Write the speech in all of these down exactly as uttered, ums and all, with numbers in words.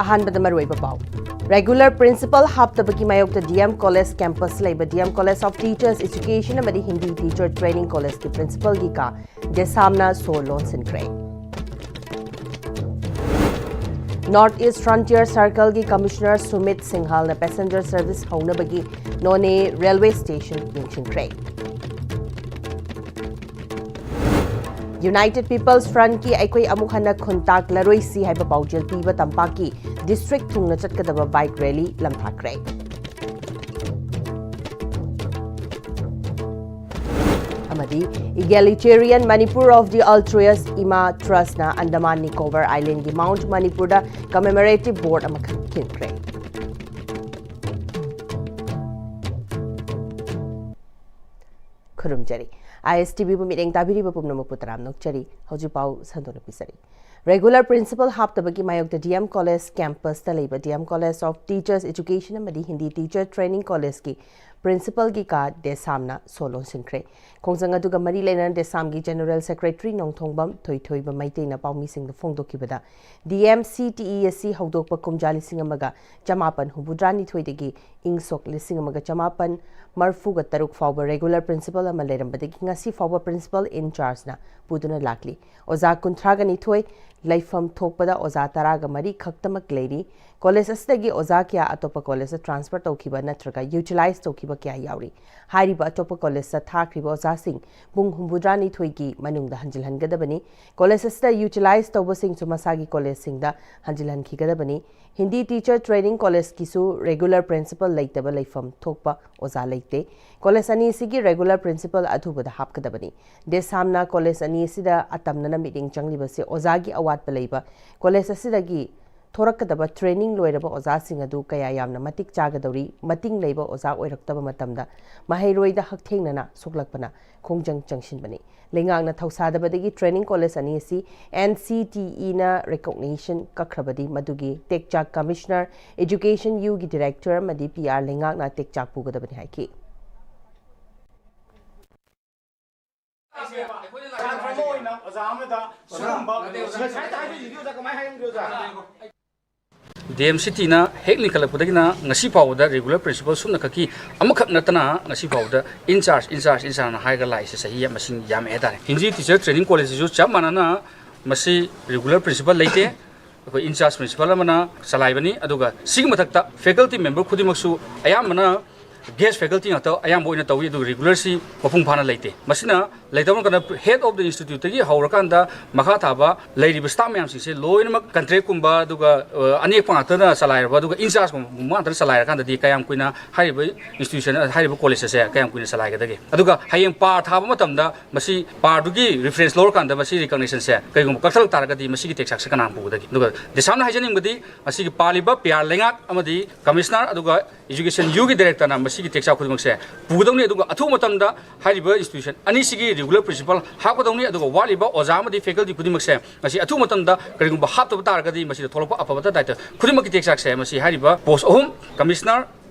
ꯑꯍꯥꯟꯕꯗ ꯃꯔꯨꯑꯣꯏꯕ ꯄꯥꯎ꯫ Regular principal ꯍꯥꯞꯇꯕꯒꯤ ꯃꯥꯌꯣꯛꯇ D M College campus ꯂꯩꯕ D M College of Teachers Education ꯑꯃꯗꯤ Hindi Teacher Training College ꯀꯤ principal ꯒꯤ ꯀꯥ ꯗꯦꯁꯥꯝꯅ ꯁꯣ ꯂꯣꯟꯁꯤꯟꯈ꯭ꯔꯦ꯫ North East Frontier Circle ꯒꯤ Commissioner ꯁꯨꯃꯤꯠ ꯁꯤꯡꯍꯜꯅ passenger service ꯍꯧꯅꯕꯒꯤ ꯅꯣꯅꯦ railway station ꯌꯦꯡꯁꯤꯟꯈ꯭ꯔꯦ꯫ United People's Front ꯀꯤ ꯑꯩꯈꯣꯏ ꯑꯃꯨꯛ ꯍꯟꯅ ꯈꯨꯟꯇꯥꯛꯂꯔꯣꯏꯁꯤ ꯍꯥꯏꯕ ꯄꯥꯎꯖꯦꯜ ꯄꯤꯕ ꯇꯝꯄꯥꯛꯀꯤ district ꯊꯨꯡꯅ ꯆꯠꯀꯗꯕ bike rally ꯂꯝꯊꯥꯈ꯭ꯔꯦ꯫ ꯑꯃꯗꯤ Egalitarian Manipur of the Altruist Ima Trust ꯅ Andaman Nicobar Island ꯒꯤ Mount Manipur ꯗ commemorative board ꯑꯃꯈꯛ ꯈꯤꯟꯈ꯭ꯔꯦ꯫ ꯈꯨꯔꯨꯝꯖꯔꯤ꯫ I S T V ꯕꯨ ꯃꯤꯠꯌꯦꯡ ꯇꯥꯕꯤꯔꯤꯕ ꯄꯨꯝꯅꯃꯛꯄꯨ ꯇꯔꯥꯝꯅ ꯑꯣꯛꯆꯔꯤ꯫ ꯍꯧꯖꯤꯛ ꯄꯥꯎ ꯁꯟꯗꯣꯛꯅ ꯄꯤꯖꯔꯤ꯫ Regular principal ꯍꯥꯞꯇꯕꯒꯤ ꯃꯥꯌꯣꯛꯇ D M College campus ꯇ ꯂꯩꯕ D M College of Teachers Education ꯑꯃꯗꯤ Hindi Teacher Training College ꯀꯤ principal ꯒꯤ ꯀꯥ ꯗꯦꯁꯥꯝꯅ ꯁꯣ ꯂꯣꯟꯁꯤꯟꯈ꯭ꯔꯦ꯫ ꯈꯣꯡꯖꯪ ꯑꯗꯨꯒ ꯃꯔꯤ ꯂꯩꯅꯅ ꯗꯦꯁꯥꯝꯒꯤ General Secretary ꯅꯣꯡꯊꯣꯡꯕꯝ ꯊꯣꯏꯊꯣꯏꯕ ꯃꯩꯇꯩꯅ ꯄꯥꯎꯃꯤꯁꯤꯡꯗ ꯐꯣꯡꯗꯣꯛꯈꯤꯕꯗ, D M C T E ꯑꯁꯤ ꯍꯧꯗꯣꯛꯄ ꯀꯨꯝꯖꯥ ꯂꯤꯁꯤꯡ ꯑꯃꯒ ꯆꯃꯥꯄꯟ ꯍꯨꯝꯐꯨꯇꯔꯥꯅꯤꯊꯣꯏꯗꯒꯤ ꯏꯪ ꯁꯣꯛ ꯂꯤꯁꯤꯡ ꯑꯃꯒ ꯆꯃꯥꯄꯟ ꯃꯔꯤꯐꯨꯒ ꯇꯔꯨꯛ ꯐꯥꯎꯕ regular principal ꯑꯃ ꯂꯩꯔꯝꯕꯗꯒꯤ ꯉꯁꯤ ꯐꯥꯎꯕ principal in charge ꯅ ꯄꯨꯗꯨꯅ ꯂꯥꯛꯂꯤ꯫ ꯑꯣꯖꯥ ꯀꯨꯟꯊ꯭ꯔꯥꯒ ꯅꯤꯊꯣꯏ, ꯂꯩꯐꯝ ꯊꯣꯛꯄꯗ ꯑꯣꯖꯥ ꯇꯔꯥꯒ ꯃꯔꯤ ꯈꯛꯇꯃꯛ ꯂꯩꯔꯤ꯫ College ꯑꯁꯤꯗꯒꯤ ꯑꯣꯖꯥ ꯀꯌꯥ ꯑꯇꯣꯞꯄ college ꯇ transfer ꯇꯧꯈꯤꯕ ꯅꯠꯇ꯭ꯔꯒ utilize ꯇꯧꯈꯤꯕ ꯀꯌꯥ ꯌꯥꯎꯔꯤ꯫ ꯍꯥꯏꯔꯤꯕ ꯑꯇꯣꯞꯄ college ꯇ ꯊꯥꯈ꯭ꯔꯤꯕ ꯑꯣꯖꯥꯁꯤꯡ ꯄꯨꯡ ꯍꯨꯝꯐꯨꯇꯔꯥꯅꯤꯊꯣꯏꯒꯤ ꯃꯅꯨꯡꯗ ꯍꯟꯖꯤꯜꯍꯟꯒꯗꯕꯅꯤ꯫ College ꯑꯁꯤꯗ utilize ꯇꯧꯕꯁꯤꯡꯁꯨ ꯃꯁꯥꯒꯤ college ꯁꯤꯡꯗ ꯍꯟꯖꯤꯜꯍꯟꯈꯤꯒꯗꯕꯅꯤ꯫ Hindi Teacher Training College ꯀꯤꯁꯨ regular principal ꯂꯩꯇꯕ ꯂꯩꯐꯝ ꯊꯣꯛꯄ ꯑꯣꯖꯥ ꯂꯩꯇꯦ꯫ College ꯑꯅꯤ ꯑꯁꯤꯒꯤ regular principal ꯑꯊꯨꯕꯗ ꯍꯥꯞꯀꯗꯕꯅꯤ꯫ ꯗꯦꯁꯥꯝꯅ college ꯑꯅꯤ ꯑꯁꯤꯗ ꯑꯇꯝꯅꯅ ꯃꯤꯠꯌꯦꯡ ꯆꯪꯂꯤꯕꯁꯤ ꯑꯣꯖꯥꯒꯤ ꯑꯋꯥꯠꯄ ꯂꯩꯕ college ꯑꯁꯤꯗꯒꯤ ꯊꯣꯔꯛꯀꯗꯕ training ꯂꯣꯏꯔꯕ ꯑꯣꯖꯥꯁꯤꯡ ꯑꯗꯨ ꯀꯌꯥ ꯌꯥꯝꯅ ꯃꯇꯤꯛ ꯆꯥꯒꯗꯧꯔꯤ, ꯃꯇꯤꯡ ꯂꯩꯕ ꯑꯣꯖꯥ ꯑꯣꯏꯔꯛꯇꯕ ꯃꯇꯝꯗ ꯃꯍꯩꯔꯣꯏꯗ ꯍꯛꯊꯦꯡꯅꯅ ꯁꯣꯛꯂꯛꯄꯅ ꯈꯣꯡꯖꯪ ꯆꯪꯁꯤꯟꯕꯅꯤ꯫ ꯂꯩꯉꯥꯛꯅ ꯊꯧꯁꯥꯗꯕꯗꯒꯤ training college ꯑꯅꯤ ꯑꯁꯤ N C T E ꯅ recognition ꯀꯛꯈ꯭ꯔꯕꯗꯤ ꯃꯗꯨꯒꯤ ꯇꯦꯛꯆꯥꯛ Commissioner Education U ꯒꯤ Director ꯑꯃꯗꯤ P R ꯂꯩꯉꯥꯛꯅ ꯇꯦꯛꯆꯥꯛ ꯄꯨꯒꯗꯕꯅꯤ ꯍꯥꯏꯈꯤ꯫ ꯑꯩꯈꯣꯏꯅ ꯂꯥꯛꯄ ꯑꯃ ꯑꯣꯏꯅ ꯑꯣꯖꯥ ꯑꯃꯗ ꯁꯤꯒꯨꯝꯕ ꯉꯁꯥꯏ ꯍꯥꯏꯗꯣꯏꯁꯤꯗꯤ ꯑꯣꯖꯥ ꯀꯃꯥꯏꯅ ꯍꯥꯏꯔꯝꯒꯦ ꯑꯣꯖꯥ? ꯗꯤ ꯑꯦꯝ ꯁꯤꯇꯤꯅ ꯍꯦꯛ ꯂꯤꯡꯈꯠꯂꯛꯄꯗꯒꯤꯅ ꯉꯁꯤ ꯐꯥꯎꯕꯗ regular principal ꯁꯨꯞꯅꯈꯛꯀꯤ ꯑꯃꯈꯛ ꯅꯠꯇꯅ ꯉꯁꯤ ꯐꯥꯎꯕꯗ in charge, in charge, in chargeꯅ ꯍꯥꯏꯔꯒ ꯂꯥꯛꯏꯁꯦ ꯆꯍꯤ ꯃꯁꯤꯡ ꯌꯥꯝꯃꯛꯑꯦ ꯍꯥꯏꯇꯥꯔꯦ꯫ ꯍꯤꯟꯖꯤ teacher training collegeꯁꯤꯁꯨ ꯆꯞ ꯃꯥꯟꯅꯅ ꯃꯁꯤ regular principal ꯂꯩꯇꯦ꯫ ꯑꯩꯈꯣꯏ in charge principal ꯑꯃꯅ ꯆꯂꯥꯏꯕꯅꯤ꯫ ꯑꯗꯨꯒ ꯁꯤꯒꯤ ꯃꯊꯛꯇ faculty member ꯈꯨꯗꯤꯡꯃꯛꯁꯨ ꯑꯌꯥꯝꯕꯅ guest faculty ꯉꯥꯛꯇ ꯑꯌꯥꯝꯕ ꯑꯣꯏꯅ ꯇꯧꯏ, ꯑꯗꯨꯒ regularꯁꯤ ꯃꯄꯨꯡ ꯐꯥꯅ ꯂꯩꯇꯦ꯫ ꯃꯁꯤꯅ ꯂꯩꯇꯕ ꯀꯥꯟꯗ head of the instituteꯇꯒꯤ ꯍꯧꯔꯀꯥꯟꯗ ꯃꯈꯥ ꯊꯥꯕ ꯂꯩꯔꯤꯕ staff ꯃꯌꯥꯝꯁꯤꯡꯁꯦ ꯂꯣꯏꯅꯃꯛ contractꯀꯨꯝꯕ, ꯑꯗꯨꯒ ꯑ, ꯑꯅꯦꯛꯄ ꯉꯥꯛꯇꯅ ꯆꯂꯥꯏꯔꯕ, ꯑꯗꯨꯒ in chargeꯀꯨꯝꯕ ꯉꯥꯛꯇꯅ ꯆꯂꯥꯏꯔꯀꯥꯟꯗꯗꯤ ꯀꯌꯥꯝ ꯀꯨꯏꯅ ꯍꯥꯏꯔꯤꯕ institution, ꯍꯥꯏꯔꯤꯕ college ꯑꯁꯦ ꯀꯌꯥꯝ ꯀꯨꯏꯅ ꯆꯂꯥꯏꯒꯗꯒꯦ? ꯑꯗꯨꯒ ꯍꯌꯦꯡ par ꯊꯥꯕ ꯃꯇꯝꯗ ꯃꯁꯤ parꯗꯨꯒꯤ reference ꯂꯧꯔꯀꯥꯟꯗ ꯃꯁꯤ recognitionꯁꯦ ꯀꯔꯤꯒꯨꯝꯕ ꯀꯛꯊꯠꯂꯛ ꯇꯥꯔꯒꯗꯤ ꯃꯁꯤꯒꯤ ꯇꯦꯛꯆꯥꯛꯁꯦ ꯀꯅꯥꯅ ꯄꯨꯒꯗꯒꯦ? ꯑꯗꯨꯒ ꯗꯦꯁꯥꯝꯅ ꯍꯥꯏꯖꯅꯤꯡꯕꯗꯤ ꯃꯁꯤꯒꯤ ꯄꯥꯜꯂꯤꯕ P R ꯂꯩꯉꯥꯛ ꯑꯃꯗꯤ commissioner ꯑꯗꯨꯒ education Uꯒꯤ directorꯅ ꯃꯁꯤꯒꯤ ꯇꯦꯛꯆꯥꯛ ꯈꯨꯗꯤꯡꯃꯛꯁꯦ ꯄꯨꯒꯗꯧꯅꯤ꯫ ꯑꯗꯨꯒ ꯑꯊꯨꯕ ꯃꯇꯝꯗ ꯍꯥꯏꯔꯤꯕ institution ꯑꯅꯤꯁꯤꯒꯤ regular principal ꯍꯥꯞꯀꯗꯧꯅꯤ꯫ ꯑꯗꯨꯒ ꯋꯥꯠꯂꯤꯕ ꯑꯣꯖꯥ ꯑꯃꯗꯤ faculty ꯈꯨꯗꯤꯡꯃꯛꯁꯦ ꯃꯁꯤ ꯑꯊꯨꯕ ꯃꯇꯝꯗ ꯀꯔꯤꯒꯨꯝꯕ ꯍꯥꯞꯇꯕ ꯇꯥꯔꯒꯗꯤ ꯃꯁꯤꯗ ꯊꯣꯛꯂꯛꯄ ꯑꯐꯕꯇ ꯗꯥꯏꯇ ꯈꯨꯗꯤꯡꯃꯛꯀꯤ ꯇꯦꯛꯆꯥꯛꯁꯦ ꯃꯁꯤ ꯍꯥꯏꯔꯤꯕ post ꯑꯍꯨꯝ, commissioner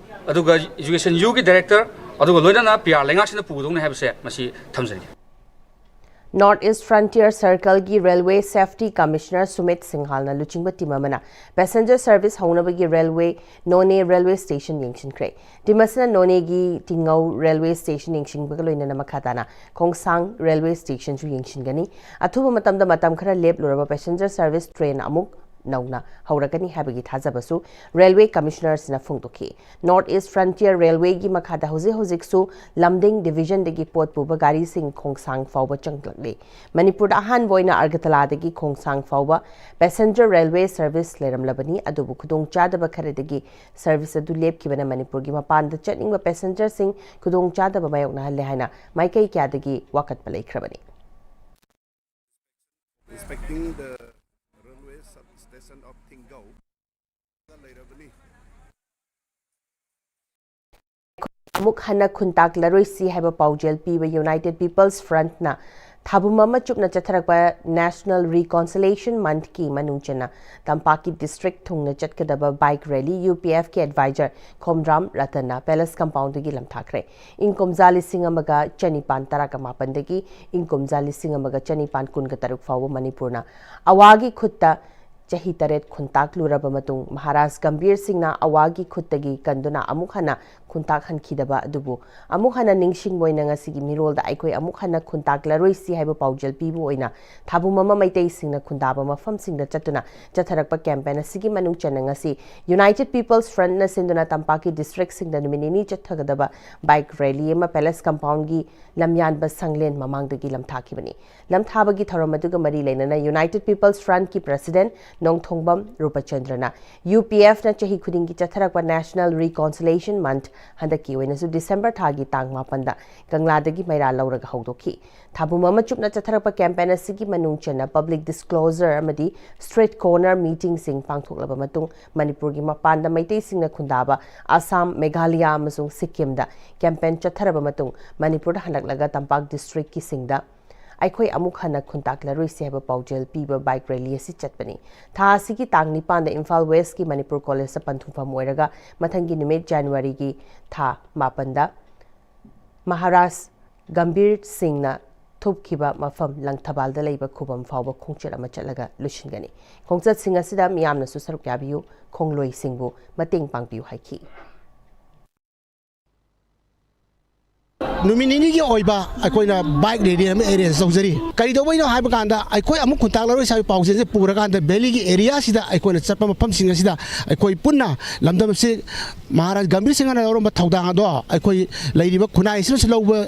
ꯑꯗꯨꯒ education Uꯒꯤ director ꯑꯗꯨꯒ ꯂꯣꯏꯅꯅ P R ꯂꯩꯉꯥꯛꯁꯤꯅ ꯄꯨꯒꯗꯧꯅꯤ ꯍꯥꯏꯕꯁꯦ ꯃꯁꯤ ꯊꯝꯖꯔꯤ꯫ North East Frontier Circleꯒꯤ Railway Safety Commissioner Sumit ꯁꯤꯡꯍꯥꯜꯅ ꯂꯨꯆꯤꯡꯕ team ꯑꯃꯅ passenger service ꯍꯧꯅꯕꯒꯤ railway, ꯅꯣꯅꯦ railway station ꯌꯦꯡꯁꯤꯟꯈ꯭ꯔꯦ꯫ Team ꯑꯁꯤꯅ ꯅꯣꯅꯦꯒꯤ ꯇꯤꯡꯉꯧ railway station ꯌꯦꯡꯁꯤꯟꯕꯒ ꯂꯣꯏꯅꯅ ꯃꯈꯥ ꯇꯥꯅ ꯈꯣꯡꯁꯥꯡ railway stationꯁꯨ ꯌꯦꯡꯁꯤꯟꯒꯅꯤ꯫ ꯑꯊꯨꯕ ꯃꯇꯝꯗ ꯃꯇꯝ ꯈꯔ ꯂꯦꯞꯂꯨꯔꯕ passenger service train ꯑꯃꯨꯛ ꯅꯧꯅ ꯍꯧꯔꯛꯀꯅꯤ ꯍꯥꯏꯕꯒꯤ ꯊꯥꯖꯕꯁꯨ railway commissionerꯁꯤꯅ ꯐꯣꯡꯗꯣꯛꯈꯤ꯫ North East Frontier Railwayꯒꯤ ꯃꯈꯥꯗ ꯍꯧꯖꯤꯛ ꯍꯧꯖꯤꯛꯁꯨ ꯂꯝꯗꯤꯡ divisionꯗꯒꯤ ꯄꯣꯠ ꯄꯨꯕ ꯒꯥꯔꯤꯁꯤꯡ ꯈꯣꯡꯁꯥꯡ ꯐꯥꯎꯕ ꯆꯪꯂꯛꯂꯤ꯫ ꯃꯅꯤꯄꯨꯔꯗ ꯑꯍꯥꯟꯕ ꯑꯣꯏꯅ ꯑꯒꯔꯇꯂꯥꯗꯒꯤ ꯈꯣꯡꯁꯥꯡ ꯐꯥꯎꯕ passenger railway service ꯂꯩꯔꯝꯂꯕꯅꯤ, ꯑꯗꯨꯕꯨ ꯈꯨꯗꯣꯡꯆꯥꯗꯕ ꯈꯔꯗꯒꯤ service ꯑꯗꯨ ꯂꯦꯞꯈꯤꯕꯅ ꯃꯅꯤꯄꯨꯔꯒꯤ ꯃꯄꯥꯟꯗ ꯆꯠꯅꯤꯡꯕ passengerꯁꯤꯡ ꯈꯨꯗꯣꯡꯆꯥꯗꯕ ꯃꯥꯌꯣꯛꯅꯍꯜꯂꯦ ꯍꯥꯏꯅ ꯃꯥꯏꯀꯩ ꯀꯌꯥꯗꯒꯤ ꯋꯥꯀꯠꯄ ꯂꯩꯈ꯭ꯔꯕꯅꯤ꯫ Inspecting the railway substation of Tingau. ꯂꯩꯔꯕꯅꯤ꯫ ꯑꯃꯨꯛ ꯍꯟꯅ ꯈꯨꯟꯇꯥꯛꯂꯔꯣꯏꯁꯤ ꯍꯥꯏꯕ ꯄꯥꯎꯖꯦꯜ ꯄꯤꯕ United People's Frontꯅ ꯊꯥꯕꯨꯝ ꯑꯃ ꯆꯨꯞꯅ ꯆꯠꯊꯔꯛꯄ National Reconciliation Monthꯀꯤ ꯃꯅꯨꯡ ꯆꯟꯅ ꯇꯝꯄꯥꯛꯀꯤ district ꯊꯨꯡꯅ ꯆꯠꯀꯗꯕ bike rally UPFꯀꯤ advisor Khomdram ꯔꯇꯟꯅ Palace compoundꯗꯒꯤ ꯂꯝꯊꯥꯈ꯭ꯔꯦ꯫ ꯏꯪ ꯀꯨꯝꯖꯥ ꯂꯤꯁꯤꯡ ꯑꯃꯒ ꯆꯅꯤꯄꯥꯟ ꯇꯔꯥꯒ ꯃꯥꯄꯟꯗꯒꯤ ꯏꯪ ꯀꯨꯝꯖꯥ ꯂꯤꯁꯤꯡ ꯑꯃꯒ ꯆꯅꯤꯄꯥꯟ ꯀꯨꯟꯒ ꯇꯔꯨꯛ ꯐꯥꯎꯕ ꯃꯅꯤꯄꯨꯔꯅ ꯑꯋꯥꯒꯤ ꯈꯨꯠꯇ ꯆꯍꯤ ꯇꯔꯦꯠ ꯈꯨꯟꯇꯥꯛꯂꯨꯔꯕ ꯃꯇꯨꯡ, ꯃꯍꯥꯔꯥꯖ ꯒꯝꯚꯤꯔ ꯁꯤꯡꯅ ꯑꯋꯥꯒꯤ ꯈꯨꯠꯇꯒꯤ ꯀꯟꯗꯨꯅ ꯑꯃꯨꯛ ꯍꯟꯅ ꯈꯨꯟꯇꯥꯛꯍꯟꯈꯤꯗꯕ ꯑꯗꯨꯕꯨ, ꯑꯃꯨꯛ ꯍꯟꯅ ꯅꯤꯡꯁꯤꯡꯕ ꯑꯣꯏꯅ ꯉꯁꯤꯒꯤ ꯃꯤꯔꯣꯜꯗ ꯑꯩꯈꯣꯏ ꯑꯃꯨꯛ ꯍꯟꯅ ꯈꯨꯟꯇꯥꯛꯂꯔꯣꯏꯁꯤ ꯍꯥꯏꯕ ꯄꯥꯎꯖꯦꯜ ꯄꯤꯕ ꯑꯣꯏꯅ ꯊꯥꯕꯨ ꯃꯃ ꯃꯩꯇꯩꯁꯤꯡꯅ ꯈꯨꯟꯗꯥꯕ ꯃꯐꯝꯁꯤꯡꯗ ꯆꯠꯇꯨꯅ ꯆꯠꯊꯔꯛꯄ ꯀꯦꯝꯄꯦꯟ ꯑꯁꯤꯒꯤ ꯃꯅꯨꯡ ꯆꯟꯅ ꯉꯁꯤ United People's Frontꯅ ꯁꯤꯟꯗꯨꯅ ꯇꯝꯄꯥꯛꯀꯤ ꯗꯤꯁꯇ꯭ꯔꯤꯛꯁꯤꯡꯗ ꯅꯨꯃꯤꯠ ꯅꯤꯅꯤ ꯆꯠꯊꯒꯗꯕ ꯕꯥꯏꯛ ꯔꯦꯂꯤ ꯑꯃ ꯄꯦꯂꯦꯁ ꯀꯝꯄꯥꯎꯟꯒꯤ ꯂꯝꯌꯥꯟꯕ ꯁꯪꯂꯦꯟ ꯃꯃꯥꯡꯗꯒꯤ ꯂꯝꯊꯥꯈꯤꯕꯅꯤ꯫ ꯂꯝꯊꯥꯕꯒꯤ ꯊꯧꯔꯝ ꯑꯗꯨꯒ ꯃꯔꯤ ꯂꯩꯅꯅ United People's Frontꯀꯤ ꯄ꯭ꯔꯦꯁꯤꯗꯦꯟꯠ ꯅꯣꯡꯊꯣꯡꯕꯝ ꯔꯨꯄꯆꯟꯗ꯭ꯔꯅ UPFꯅ ꯆꯍꯤ ꯈꯨꯗꯤꯡꯒꯤ ꯆꯠꯊꯔꯛꯄ National Reconciliation Month ꯍꯟꯗꯛꯀꯤ ꯑꯣꯏꯅꯁꯨ ꯗꯤꯁꯦꯝꯕꯔ ꯊꯥꯒꯤ ꯇꯥꯡ ꯃꯥꯄꯟꯗ ꯀꯪꯂꯥꯗꯒꯤ ꯃꯩꯔꯥ ꯂꯧꯔꯒ ꯍꯧꯗꯣꯛꯈꯤ꯫ ꯊꯥꯕꯨꯝ ꯑꯃ ꯆꯨꯞꯅ ꯆꯠꯊꯔꯛꯄ ꯀꯦꯝꯄꯦꯟ ꯑꯁꯤꯒꯤ ꯃꯅꯨꯡ ꯆꯟꯅ ꯄꯕ꯭ꯂꯤꯛ ꯗꯤꯁꯀ꯭ꯂꯣꯖꯔ ꯑꯃꯗꯤ ꯁ꯭ꯇ꯭ꯔꯤꯠ ꯀꯣꯔꯅꯔ ꯃꯤꯇꯤꯡꯁꯤꯡ ꯄꯥꯡꯊꯣꯛꯂꯕ ꯃꯇꯨꯡ, ꯃꯅꯤꯄꯨꯔꯒꯤ ꯃꯄꯥꯟꯗ ꯃꯩꯇꯩꯁꯤꯡꯅ ꯈꯨꯟꯗꯥꯕ ꯑꯁꯥꯝ, ꯃꯦꯘꯥꯂꯌꯥ ꯑꯃꯁꯨꯡ ꯁꯤꯛꯀꯤꯝꯗ ꯀꯦꯝꯄꯦꯟ ꯆꯠꯊꯔꯕ ꯃꯇꯨꯡ, ꯃꯅꯤꯄꯨꯔꯗ ꯍꯜꯂꯛꯂꯒ ꯇꯝꯄꯥꯛ ꯗꯤꯁꯇ꯭ꯔꯤꯛꯀꯤꯁꯤꯡꯗ ꯑꯩꯈꯣꯏ ꯑꯃꯨꯛ ꯍꯟꯅ ꯈꯨꯟꯇꯥꯛꯂꯔꯣꯏꯁꯤ ꯍꯥꯏꯕ ꯄꯥꯎꯖꯦꯜ ꯄꯤꯕ ꯕꯥꯏꯛ ꯔꯦꯂꯤ ꯑꯁꯤ ꯆꯠꯄꯅꯤ꯫ ꯊꯥ ꯑꯁꯤꯒꯤ ꯇꯥꯡ ꯅꯤꯄꯥꯟꯗ ꯏꯝꯐꯥꯜ ꯋꯦꯁꯀꯤ ꯃꯅꯤꯄꯨꯔ ꯀꯣꯂꯦꯖꯇ ꯄꯟꯊꯨꯡꯐꯝ ꯑꯣꯏꯔꯒ, ꯃꯊꯪꯒꯤ ꯅꯨꯃꯤꯠ ꯖꯅꯋꯥꯔꯤꯒꯤ ꯊꯥ ꯃꯥꯄꯟꯗ ꯃꯍꯥꯔꯥꯖ ꯒꯝꯚꯤꯔ ꯁꯤꯡꯅ ꯊꯨꯞꯈꯤꯕ ꯃꯐꯝ ꯂꯪꯊꯕꯥꯜꯗ ꯂꯩꯕ ꯈꯨꯕꯝ ꯐꯥꯎꯕ ꯈꯣꯡꯆꯠ ꯑꯃ ꯆꯠꯂꯒ ꯂꯣꯏꯁꯤꯟꯒꯅꯤ꯫ ꯈꯣꯡꯆꯠꯁꯤꯡ ꯑꯁꯤꯗ ꯃꯤꯌꯥꯝꯅꯁꯨ ꯁꯔꯨꯛ ꯌꯥꯕꯤꯌꯨ, ꯈꯣꯡꯂꯣꯏꯁꯤꯡꯕꯨ ꯃꯇꯦꯡ ꯄꯥꯡꯕꯤꯌꯨ ꯍꯥꯏꯈꯤ꯫ ꯅꯨꯃꯤꯠ ꯅꯤꯅꯤꯒꯤ ꯑꯣꯏꯕ ꯑꯩꯈꯣꯏꯅ ꯕꯥꯏꯛ ꯔꯦꯂꯤ ꯑꯃ ꯑꯦꯔꯦꯟꯖ ꯇꯧꯖꯔꯤ꯫ ꯀꯔꯤꯗꯧꯕꯩꯅꯣ ꯍꯥꯏꯕ ꯀꯥꯟꯗ, ꯑꯩꯈꯣꯏ ꯑꯃꯨꯛ ꯈꯨꯟꯇꯥꯛꯂꯔꯣꯏ ꯍꯥꯏꯕ ꯄꯥꯎꯖꯦꯜꯁꯦ ꯄꯨꯔꯀꯥꯟꯗ, ꯚꯦꯂꯤꯒꯤ ꯑꯦꯔꯤꯌꯥꯁꯤꯗ ꯑꯩꯈꯣꯏꯅ ꯆꯠꯄ ꯃꯐꯝꯁꯤꯡ ꯑꯁꯤꯗ ꯑꯩꯈꯣꯏ ꯄꯨꯟꯅ ꯂꯝꯗꯝ ꯑꯁꯤ ꯃꯍꯥꯔꯥꯖ ꯒꯝꯚꯤꯔ ꯁꯤꯡꯍꯅ ꯂꯧꯔꯝꯕ ꯊꯧꯗꯥꯡ ꯑꯗꯣ ꯑꯩꯈꯣꯏ ꯂꯩꯔꯤꯕ ꯈꯨꯟꯅꯥꯏ ꯑꯁꯤꯅꯁꯨ ꯂꯧꯕ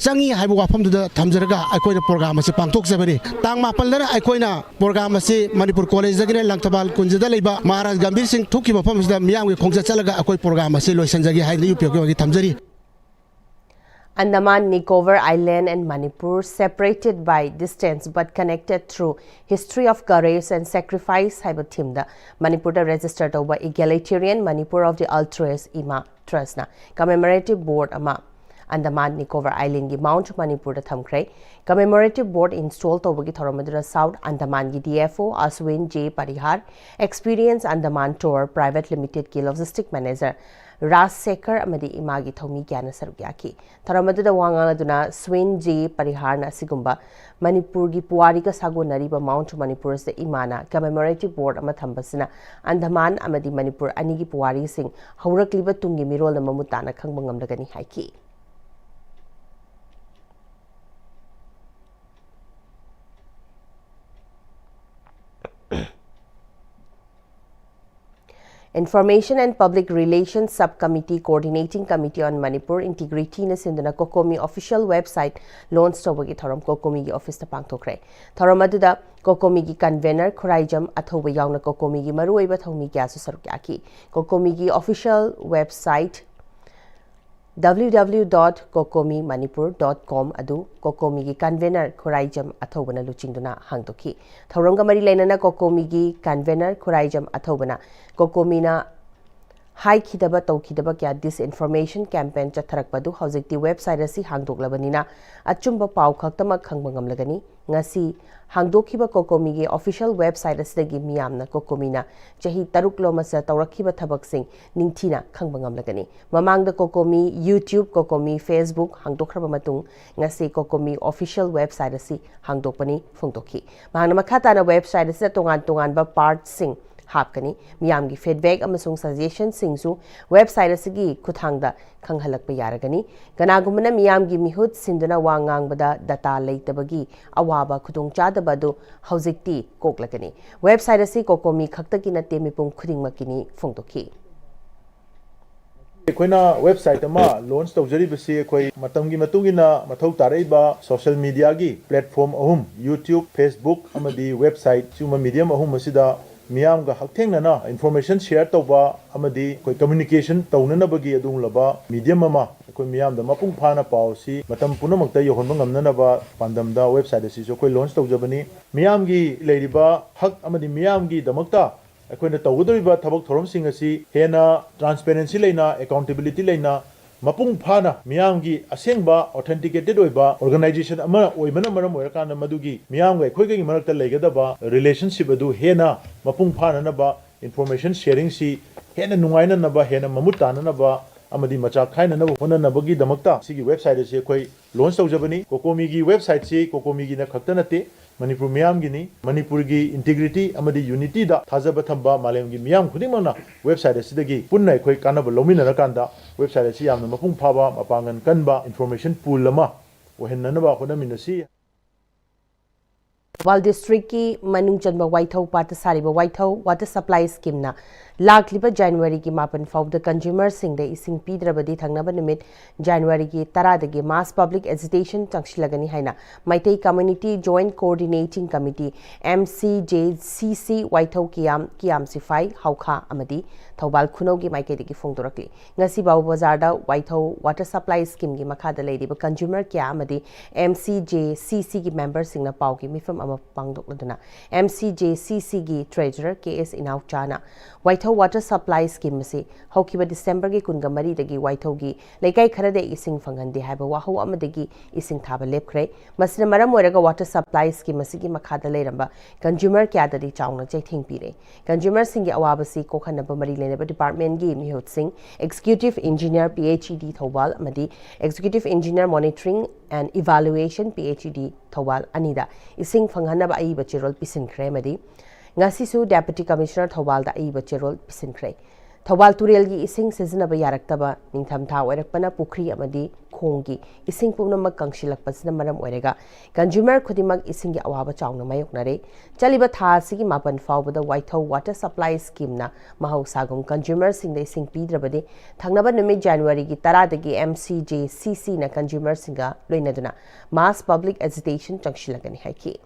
ꯆꯪꯉꯤ ꯍꯥꯏꯕ ꯋꯥꯐꯝꯗꯨꯗ ꯊꯝꯖꯔꯒ ꯑꯩꯈꯣꯏꯅ ꯄ꯭ꯔꯣꯒ꯭ꯔꯥꯝ ꯑꯁꯤ ꯄꯥꯡꯊꯣꯛꯆꯕꯅꯤ꯫ ꯇꯥꯡ ꯃꯥꯄꯟꯗꯅ ꯑꯩꯈꯣꯏꯅ ꯄ꯭ꯔꯣꯒ꯭ꯔꯥꯝ ꯑꯁꯤ ꯃꯅꯤꯄꯨꯔ ꯀꯣꯂꯦꯖꯇꯒꯤꯅ ꯂꯪꯊꯕꯥꯜ ꯀꯨꯟꯖꯗ ꯂꯩꯕ ꯃꯍꯥꯔꯥꯖ ꯒꯝꯚꯤꯔ ꯁꯤꯡ ꯊꯣꯛꯈꯤꯕ ꯃꯐꯝ ꯑꯁꯤꯗ ꯃꯤꯌꯥꯝꯒꯤ ꯈꯣꯡꯆꯠ ꯆꯠꯂꯒ ꯑꯩꯈꯣꯏ ꯄ꯭ꯔꯣꯒ꯭ꯔꯥꯝ ꯑꯁꯤ ꯂꯣꯏꯁꯤꯟꯖꯒꯦ ꯍꯥꯏꯗꯅ UPFꯀꯤ ꯊꯝꯖꯔꯤ꯫ Andaman Nicobar Island and Manipur, separated by distance but connected through history of courage and sacrifice ꯍꯥꯏꯕ ꯊꯤꯝꯗ ꯃꯅꯤꯄꯨꯔꯗ ꯔꯦꯖꯤꯁꯇꯔ ꯇꯧꯕ Egalitarian Manipur of the Altruist Ima Trustꯅ commemorative board ꯑꯃ Andaman Nicobar Islandꯒꯤ Mount Manipurꯗ ꯊꯝꯈ꯭ꯔꯦ꯫ Commemorative board install ꯇꯧꯕꯒꯤ ꯊꯧꯔꯝ ꯑꯗꯨꯗ South Andamanꯒꯤ DFO Ashwin J Parihar, Experience Andaman Tour Private Limitedꯀꯤ Logistic Manager ꯔꯥꯖ ꯁꯦꯈꯔ ꯑꯃꯗꯤ ꯏꯃꯥꯒꯤ ꯊꯧꯃꯤ ꯀꯌꯥꯅ ꯁꯔꯨꯛ ꯌꯥꯈꯤ꯫ ꯊꯧꯔꯝ ꯑꯗꯨꯗ ꯋꯥ ꯉꯥꯡꯂꯗꯨꯅ ꯁ꯭ꯋꯤꯟ ꯖꯤ ꯄꯔꯤꯍꯥꯔꯅ ꯑꯁꯤꯒꯨꯝꯕ ꯃꯅꯤꯄꯨꯔꯒꯤ ꯄꯨꯋꯥꯔꯤꯒ ꯁꯥꯒꯣꯟꯅꯔꯤꯕ ꯃꯥꯎꯟꯠ ꯃꯅꯤꯄꯨꯔ ꯑꯁꯤꯗ ꯏꯃꯥꯅ commemorative board ꯑꯃ ꯊꯝꯕꯁꯤꯅ ꯑꯟꯗꯃꯥꯟ ꯑꯃꯗꯤ ꯃꯅꯤꯄꯨꯔ ꯑꯅꯤꯒꯤ ꯄꯨꯋꯥꯔꯤꯁꯤꯡ ꯍꯧꯔꯛꯂꯤꯕ ꯇꯨꯡꯒꯤ ꯃꯤꯔꯣꯜꯅ ꯃꯃꯨꯠ ꯇꯥꯅ ꯈꯪꯕ ꯉꯝꯂꯒꯅꯤ ꯍꯥꯏꯈꯤ꯫ Information and Public Relations Subcommittee Coordinating Committee on Manipur Integrityꯅ ꯁꯤꯟꯗꯨꯅ COCOMI official website launch ꯇꯧꯕꯒꯤ ꯊꯧꯔꯝ COCOMIꯒꯤ officeꯇ ꯄꯥꯡꯊꯣꯛꯈ꯭ꯔꯦ꯫ ꯊꯧꯔꯝ ꯑꯗꯨꯗ COCOMIꯒꯤ convener ꯈꯨꯔꯥꯏꯖꯝ ꯑꯊꯧꯕ ꯌꯥꯎꯅ COCOMIꯒꯤ ꯃꯔꯨꯑꯣꯏꯕ ꯊꯧꯃꯤ ꯀꯌꯥꯁꯨ ꯁꯔꯨꯛ ꯌꯥꯈꯤ꯫ COCOMIꯒꯤ official website W W W dot cocomimanipur dot com ꯑꯗꯨ COCOMIꯒꯤ convener ꯈꯨꯔꯥꯏꯖꯝ ꯑꯊꯧꯕꯅ ꯂꯨꯆꯤꯡꯗꯨꯅ ꯍꯥꯡꯗꯣꯛꯈꯤ꯫ ꯊꯧꯔꯝꯒ ꯃꯔꯤ ꯂꯩꯅꯅ COCOMIꯒꯤ convener ꯈꯨꯔꯥꯏꯖꯝ ꯑꯊꯧꯕꯅ COCOMIꯅ ꯍꯥꯏꯈꯤꯗꯕ ꯇꯧꯈꯤꯗꯕ ꯀꯌꯥ disinformation campaign ꯆꯠꯊꯔꯛꯄ ꯑꯗꯨ ꯍꯧꯖꯤꯛꯇꯤ website ꯑꯁꯤ ꯍꯥꯡꯗꯣꯛꯂꯕꯅꯤꯅ ꯑꯆꯨꯝꯕ ꯄꯥꯎ ꯈꯛꯇꯃꯛ ꯈꯪꯕ ꯉꯝꯂꯒꯅꯤ꯫ ꯉꯁꯤ ꯍꯥꯡꯗꯣꯛꯈꯤꯕ COCOMIꯒꯤ official website ꯑꯁꯤꯗꯒꯤ ꯃꯤꯌꯥꯝꯅ COCOMIꯅ ꯆꯍꯤ ꯇꯔꯨꯛ ꯂꯣꯝ ꯑꯁꯤꯗ ꯇꯧꯔꯛꯈꯤꯕ ꯊꯕꯛꯁꯤꯡ ꯅꯤꯡꯊꯤꯅ ꯈꯪꯕ ꯉꯝꯂꯒꯅꯤ꯫ ꯃꯃꯥꯡꯗ COCOMI YouTube, COCOMI Facebook ꯍꯥꯡꯗꯣꯛꯈ꯭ꯔꯕ ꯃꯇꯨꯡ ꯉꯁꯤ COCOMI official website ꯑꯁꯤ ꯍꯥꯡꯗꯣꯛꯄꯅꯤ ꯐꯣꯡꯗꯣꯛꯈꯤ꯫ ꯃꯍꯥꯛꯅ ꯃꯈꯥ ꯇꯥꯅ website ꯑꯁꯤꯗ ꯇꯣꯉꯥꯟ ꯇꯣꯉꯥꯟꯕ partꯁꯤꯡ ꯍꯥꯞꯀꯅꯤ꯫ ꯃꯤꯌꯥꯝꯒꯤ feedback ꯑꯃꯁꯨꯡ suggestionꯁꯤꯡꯁꯨ website ꯑꯁꯤꯒꯤ ꯈꯨꯠꯊꯥꯡꯗ ꯈꯪꯍꯜꯂꯛꯄ ꯌꯥꯔꯒꯅꯤ꯫ ꯀꯅꯥꯒꯨꯝꯕꯅ ꯃꯤꯌꯥꯝꯒꯤ ꯃꯤꯍꯨꯠ ꯁꯤꯟꯗꯨꯅ ꯋꯥ ꯉꯥꯡꯕꯗ data ꯂꯩꯇꯕꯒꯤ ꯑꯋꯥꯕ ꯈꯨꯗꯣꯡꯆꯥꯗꯕ ꯑꯗꯨ ꯍꯧꯖꯤꯛꯇꯤ ꯀꯣꯛꯂꯒꯅꯤ꯫ Website ꯑꯁꯤ COCOMI ꯈꯛꯇꯒꯤ ꯅꯠꯇꯦ, ꯃꯤꯄꯨꯝ ꯈꯨꯗꯤꯡꯃꯛꯀꯤꯅꯤ ꯐꯣꯡꯗꯣꯛꯈꯤ꯫ ꯑꯩꯈꯣꯏꯅ website ꯑꯃ launch ꯇꯧꯖꯔꯤꯕꯁꯤ ꯑꯩꯈꯣꯏ ꯃꯇꯝꯒꯤ ꯃꯇꯨꯡ ꯏꯟꯅ ꯃꯊꯧ ꯇꯥꯔꯛꯏꯕ social mediaꯒꯤ platform ꯑꯍꯨꯝ, YouTube, Facebook ꯑꯃꯗꯤ website, ꯁꯤꯒꯨꯝꯕ medium ꯑꯍꯨꯝ ꯑꯁꯤꯗ ꯃꯤꯌꯥꯝꯒ ꯍꯛꯊꯦꯡꯅꯅ information share ꯇꯧꯕ ꯑꯃꯗꯤ ꯑꯩꯈꯣꯏ communication ꯇꯧꯅꯅꯕꯒꯤ ꯑꯗꯨꯒꯨꯝꯂꯕ medium ꯑꯃ ꯑꯩꯈꯣꯏ ꯃꯤꯌꯥꯝꯗ ꯃꯄꯨꯡ ꯐꯥꯅ ꯄꯥꯎ ꯑꯁꯤ ꯃꯇꯝ ꯄꯨꯝꯅꯃꯛꯇ ꯌꯧꯍꯟꯕ ꯉꯝꯅꯅꯕ ꯄꯥꯟꯗꯝꯗ website ꯑꯁꯤꯁꯨ ꯑꯩꯈꯣꯏ launch ꯇꯧꯖꯕꯅꯤ꯫ ꯃꯤꯌꯥꯝꯒꯤ ꯂꯩꯔꯤꯕ ꯍꯛ ꯑꯃꯗꯤ ꯃꯤꯌꯥꯝꯒꯤꯗꯃꯛꯇ ꯑꯩꯈꯣꯏꯅ ꯇꯧꯒꯗꯧꯔꯤꯕ ꯊꯕꯛ ꯊꯧꯔꯝꯁꯤꯡ ꯑꯁꯤ ꯍꯦꯟꯅ transparency ꯂꯩꯅ, accountability ꯂꯩꯅ, ꯃꯄꯨꯡ ꯐꯥꯅ ꯃꯤꯌꯥꯝꯒꯤ ꯑꯁꯦꯡꯕ authenticated ꯑꯣꯏꯕ organization ꯑꯃ ꯑꯣꯏꯕꯅ ꯃꯔꯝ ꯑꯣꯏꯔꯀꯥꯟꯗ ꯃꯗꯨꯒꯤ ꯃꯤꯌꯥꯝꯒ ꯑꯩꯈꯣꯏꯒꯒꯤ ꯃꯔꯛꯇ ꯂꯩꯒꯗꯕ relationship ꯑꯗꯨ ꯍꯦꯟꯅ ꯃꯄꯨꯡ ꯐꯥꯅꯅꯕ information sharingꯁꯤ ꯍꯦꯟꯅ ꯅꯨꯡꯉꯥꯏꯅꯅꯕ, ꯍꯦꯟꯅ ꯃꯃꯨꯠ ꯇꯥꯅꯅꯕ ꯑꯃꯗꯤ ꯃꯆꯥꯛ ꯈꯥꯏꯅꯅꯕ ꯍꯣꯠꯅꯅꯕꯒꯤꯗꯃꯛꯇ ꯁꯤꯒꯤ website ꯑꯁꯤ ꯑꯩꯈꯣꯏ launch ꯇꯧꯖꯕꯅꯤ꯫ COCOMIꯒꯤ websiteꯁꯤ COCOMIꯒꯤꯅ ꯈꯛꯇ ꯅꯠꯇꯦ, ꯃꯅꯤꯄꯨꯔ ꯃꯤꯌꯥꯝꯒꯤꯅꯤ꯫ ꯃꯅꯤꯄꯨꯔꯒꯤ integrity ꯑꯃꯗꯤ unityꯗ ꯊꯥꯖꯕ ꯊꯝꯕ ꯃꯥꯂꯦꯝꯒꯤ ꯃꯤꯌꯥꯝ ꯈꯨꯗꯤꯡꯃꯛꯅ website ꯑꯁꯤꯗꯒꯤ ꯄꯨꯟꯅ ꯑꯩꯈꯣꯏ ꯀꯥꯟꯅꯕ ꯂꯧꯃꯤꯟꯅꯔꯀꯥꯟꯗ website ꯑꯁꯤ ꯌꯥꯝꯅ ꯃꯄꯨꯡ ꯐꯥꯕ, ꯃꯄꯥꯡꯒꯜ ꯀꯟꯕ information pool ꯑꯃ ꯑꯣꯏꯍꯟꯅꯅꯕ ꯍꯣꯠꯅꯃꯤꯟꯅꯁꯤ꯫ ꯊꯧꯕꯥꯜ districtꯀꯤ ꯃꯅꯨꯡ ꯆꯟꯕ ꯋꯥꯏꯊꯧ ꯄꯥꯠꯇ ꯁꯥꯔꯤꯕ ꯋꯥꯏꯊꯧ water supply schemeꯅ ꯂꯥꯛꯂꯤꯕ Januaryꯒꯤ ꯃꯥꯄꯟ ꯐꯥꯎꯕꯗ consumerꯁꯤꯡꯗ ꯏꯁꯤꯡ ꯄꯤꯗ꯭ꯔꯕꯗꯤ ꯊꯪꯅꯕ ꯅꯨꯃꯤꯠ Januaryꯒꯤ ꯇꯔꯥꯗꯒꯤ mass public agitation ꯆꯪꯁꯤꯜꯂꯒꯅꯤ ꯍꯥꯏꯅ Meitei Community Joint Coordinating Committee, MCJCC, ꯋꯥꯏꯊꯧ ꯀꯤꯌꯥꯝ, ꯀꯤꯌꯥꯝ ꯁꯤꯐꯥꯏ, ꯍꯥꯎꯈꯥ ꯑꯃꯗꯤ ꯊꯧꯕꯥꯜ ꯈꯨꯅꯧꯒꯤ ꯃꯥꯏꯀꯩꯗꯒꯤ ꯐꯣꯡꯗꯣꯔꯛꯂꯤ꯫ ꯉꯁꯤ ꯐꯥꯎ ꯕꯖꯥꯔꯗ ꯋꯥꯏꯊꯧ water supply schemeꯒꯤ ꯃꯈꯥꯗ ꯂꯩꯔꯤꯕ consumer ꯀꯌꯥ ꯑꯃꯗꯤ MCJCCꯒꯤ memberꯁꯤꯡꯅ ꯄꯥꯎꯒꯤ ꯃꯤꯐꯝ ꯑꯃ ꯄꯥꯡꯊꯣꯛꯂꯗꯨꯅ MCJCCꯒꯤ treasurer ꯀꯦ ꯑꯦꯁ ꯏꯅꯥꯎꯆꯥꯅ ꯋꯥꯏꯊꯧ water supply scheme ꯑꯁꯤ ꯍꯧꯈꯤꯕ Decemberꯒꯤ ꯀꯨꯟꯒ ꯃꯔꯤꯗꯒꯤ ꯋꯥꯏꯊꯧꯒꯤ ꯂꯩꯀꯥꯏ ꯈꯔꯗ ꯏꯁꯤꯡ ꯐꯪꯍꯟꯗꯦ ꯍꯥꯏꯕ ꯋꯥꯍꯧ ꯑꯃꯗꯒꯤ ꯏꯁꯤꯡ ꯊꯥꯕ ꯂꯦꯞꯈ꯭ꯔꯦ꯫ ꯃꯁꯤꯅ ꯃꯔꯝ ꯑꯣꯏꯔꯒ water supply scheme ꯑꯁꯤꯒꯤ ꯃꯈꯥꯗ ꯂꯩꯔꯝꯕ consumer ꯀꯌꯥꯗꯗꯤ ꯆꯥꯎꯅ ꯆꯩꯊꯦꯡ ꯄꯤꯔꯦ꯫ Consumerꯁꯤꯡꯒꯤ ꯑꯋꯥꯕꯁꯤ ꯀꯣꯛꯍꯟꯅꯕ ꯃꯔꯤ ꯂꯩꯅꯕ departmentꯀꯤ ꯃꯤꯍꯨꯠꯁꯤꯡ, Executive Engineer, PhD, ꯊꯧꯕꯥꯜ ꯑꯃꯗꯤ Executive Engineer, Monitoring and Evaluation, PhD, Thoubal ꯑꯅꯤꯗ ꯏꯁꯤꯡ ꯐꯪꯍꯟꯅꯕ ꯑꯏꯕ ꯆꯦꯔꯣꯜ ꯄꯤꯁꯤꯟꯈ꯭ꯔꯦ ꯑꯃꯗꯤ ꯉꯁꯤꯁꯨ Deputy Commissioner ꯊꯧꯕꯥꯜꯗ ꯑꯏꯕ ꯆꯦꯔꯣꯜ ꯄꯤꯁꯤꯟꯈ꯭ꯔꯦ꯫ ꯊꯧꯕꯥꯜ ꯇꯨꯔꯦꯜꯒꯤ ꯏꯁꯤꯡ ꯁꯤꯖꯤꯟꯅꯕ ꯌꯥꯔꯛꯇꯕ, ꯅꯤꯡꯊꯝꯊꯥ ꯑꯣꯏꯔꯛꯄꯅ ꯄꯨꯈ꯭ꯔꯤ ꯑꯃꯗꯤ ꯈꯣꯡꯒꯤ ꯏꯁꯤꯡ ꯄꯨꯝꯅꯃꯛ ꯀꯪꯁꯤꯜꯂꯛꯄꯁꯤꯅ ꯃꯔꯝ ꯑꯣꯏꯔꯒ consumer ꯈꯨꯗꯤꯡꯃꯛ ꯏꯁꯤꯡꯒꯤ ꯑꯋꯥꯕ ꯆꯥꯎꯅ ꯃꯥꯌꯣꯛꯅꯔꯦ꯫ ꯆꯠꯂꯤꯕ ꯊꯥ ꯑꯁꯤꯒꯤ ꯃꯥꯄꯟ ꯐꯥꯎꯕꯗ ꯋꯥꯏꯊꯧ water supply schemeꯅ ꯃꯍꯧꯁꯥꯒꯨꯝ consumerꯁꯤꯡꯗ ꯏꯁꯤꯡ ꯄꯤꯗ꯭ꯔꯕꯗꯤ ꯊꯪꯅꯕ ꯅꯨꯃꯤꯠ Januaryꯒꯤ ꯇꯔꯥꯗꯒꯤ MCJCCꯅ consumerꯁꯤꯡꯒ ꯂꯣꯏꯅꯗꯨꯅ mass public agitation ꯆꯪꯁꯤꯜꯂꯒꯅꯤ ꯍꯥꯏꯈꯤ꯫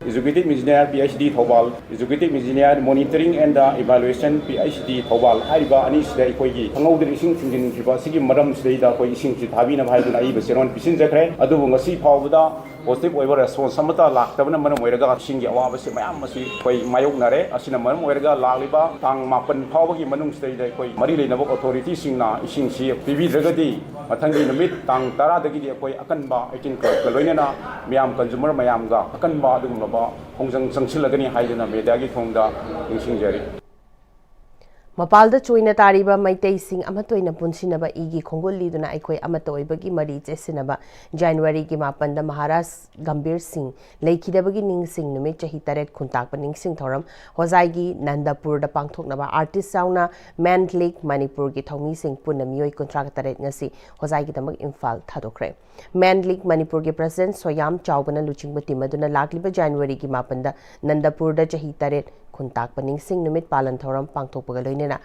Executive Engineer, PhD, Thoubal, Executive Engineer, Monitoring and Evaluation, PhD, Thoubal ꯍꯥꯏꯔꯤꯕ ꯑꯅꯤꯁꯤꯗ ꯑꯩꯈꯣꯏꯒꯤ ꯈꯪꯍꯧꯗꯅ ꯏꯁꯤꯡ ꯊꯤꯡꯖꯤꯟꯈꯤꯕ ꯑꯁꯤꯒꯤ ꯃꯔꯝꯁꯤꯗꯩꯗ ꯑꯩꯈꯣꯏ ꯏꯁꯤꯡꯁꯤ ꯊꯥꯕꯤꯅꯕ ꯍꯥꯏꯗꯨꯅ ꯑꯏꯕ ꯆꯦꯔꯣꯜ ꯄꯤꯁꯤꯟꯖꯈ꯭ꯔꯦ꯫ ꯑꯗꯨꯕꯨ ꯉꯁꯤ ꯐꯥꯎꯕꯗ positive ꯑꯣꯏꯕ response ꯑꯃꯠꯇ ꯂꯥꯛꯇꯕꯅ ꯃꯔꯝ ꯑꯣꯏꯔꯒ ꯏꯁꯤꯡꯒꯤ ꯑꯋꯥꯕꯁꯤ ꯃꯌꯥꯝ ꯑꯁꯤ ꯑꯩꯈꯣꯏ ꯃꯥꯌꯣꯛꯅꯔꯦ꯫ ꯑꯁꯤꯅ ꯃꯔꯝ ꯑꯣꯏꯔꯒ ꯂꯥꯛꯂꯤꯕ ꯇꯥꯡ ꯃꯥꯄꯟ ꯐꯥꯎꯕꯒꯤ ꯃꯅꯨꯡꯁꯤꯗꯩꯗ ꯑꯩꯈꯣꯏ ꯃꯔꯤ ꯂꯩꯅꯕ authorityꯁꯤꯡꯅ ꯏꯁꯤꯡꯁꯤ ꯄꯤꯕꯤꯗ꯭ꯔꯒꯗꯤ ꯃꯊꯪꯒꯤ ꯅꯨꯃꯤꯠ ꯇꯥꯡ ꯇꯔꯥꯗꯒꯤꯗꯤ ꯑꯩꯈꯣꯏ ꯑꯀꯟꯕ action ꯀ꯭ꯂꯕꯀ ꯂꯣꯏꯅꯅ ꯃꯤꯌꯥꯝ consumer ꯃꯌꯥꯝꯒ ꯑꯀꯟꯕ ꯑꯗꯨꯒꯨꯝꯂꯕ ꯈꯣꯡꯖꯪ ꯆꯪꯁꯤꯜꯂꯒꯅꯤ ꯍꯥꯏꯗꯨꯅ mediaꯒꯤ ꯊꯣꯡꯗ ꯅꯤꯡꯁꯤꯡꯖꯔꯤ꯫ ꯃꯄꯥꯜꯗ ꯆꯣꯏꯅ ꯇꯥꯔꯤꯕ ꯃꯩꯇꯩꯁꯤꯡ ꯑꯃꯠꯇ ꯑꯣꯏꯅ ꯄꯨꯟꯁꯤꯟꯅꯕ ꯏꯒꯤ ꯈꯣꯡꯒꯨꯜ ꯂꯤꯗꯨꯅ ꯑꯩꯈꯣꯏ ꯑꯃꯠꯇ ꯑꯣꯏꯕꯒꯤ ꯃꯔꯤ ꯆꯦꯠꯁꯤꯟꯅꯕ꯫ ꯖꯅꯋꯥꯔꯤꯒꯤ ꯃꯥꯄꯟꯗ ꯃꯍꯥꯔꯥꯖ ꯒꯝꯚꯤꯔ ꯁꯤꯡ ꯂꯩꯈꯤꯗꯕꯒꯤ ꯅꯤꯡꯁꯤꯡ ꯅꯨꯃꯤꯠ, ꯆꯍꯤ ꯇꯔꯦꯠ ꯈꯨꯟꯇꯥꯛꯄ ꯅꯤꯡꯁꯤꯡ ꯊꯧꯔꯝ ꯍꯣꯖꯥꯏꯒꯤ ꯅꯟꯗꯄꯨꯔꯗ ꯄꯥꯡꯊꯣꯛꯅꯕ ꯑꯥꯔꯇꯤꯁ ꯌꯥꯎꯅ ꯃꯦꯟ ꯂꯤꯒ ꯃꯅꯤꯄꯨꯔꯒꯤ ꯊꯧꯃꯤꯁꯤꯡ ꯄꯨꯟꯅ ꯃꯤꯑꯣꯏ ꯀꯨꯟꯊ꯭ꯔꯥ ꯇꯔꯦꯠ ꯉꯁꯤ ꯍꯣꯖꯥꯏꯒꯤꯗꯃꯛ ꯏꯝꯐꯥꯜ ꯊꯥꯗꯣꯛꯈ꯭ꯔꯦ꯫ ꯃꯦꯟ ꯂꯤꯒ ꯃꯅꯤꯄꯨꯔꯒꯤ ꯄ꯭ꯔꯁꯤꯗꯦꯟꯠ ꯁꯣꯌꯥꯝ ꯆꯥꯎꯕꯅ ꯂꯨꯆꯤꯡꯕ ꯇꯤꯝ ꯑꯗꯨꯅ ꯂꯥꯛꯂꯤꯕ ꯖꯅꯋꯥꯔꯤꯒꯤ ꯃꯥꯄꯟꯗ ꯅꯟꯗꯄꯨꯔꯗ ꯆꯍꯤ ꯇꯔꯦꯠ ꯈꯨꯟꯇꯥꯛꯄ ꯅꯤꯡꯁꯤꯡ ꯅꯨꯃꯤꯠ ꯄꯥꯂꯟ ꯊꯧꯔꯝ ꯄꯥꯡꯊꯣꯛꯄꯒ ꯂꯣꯏꯅꯅ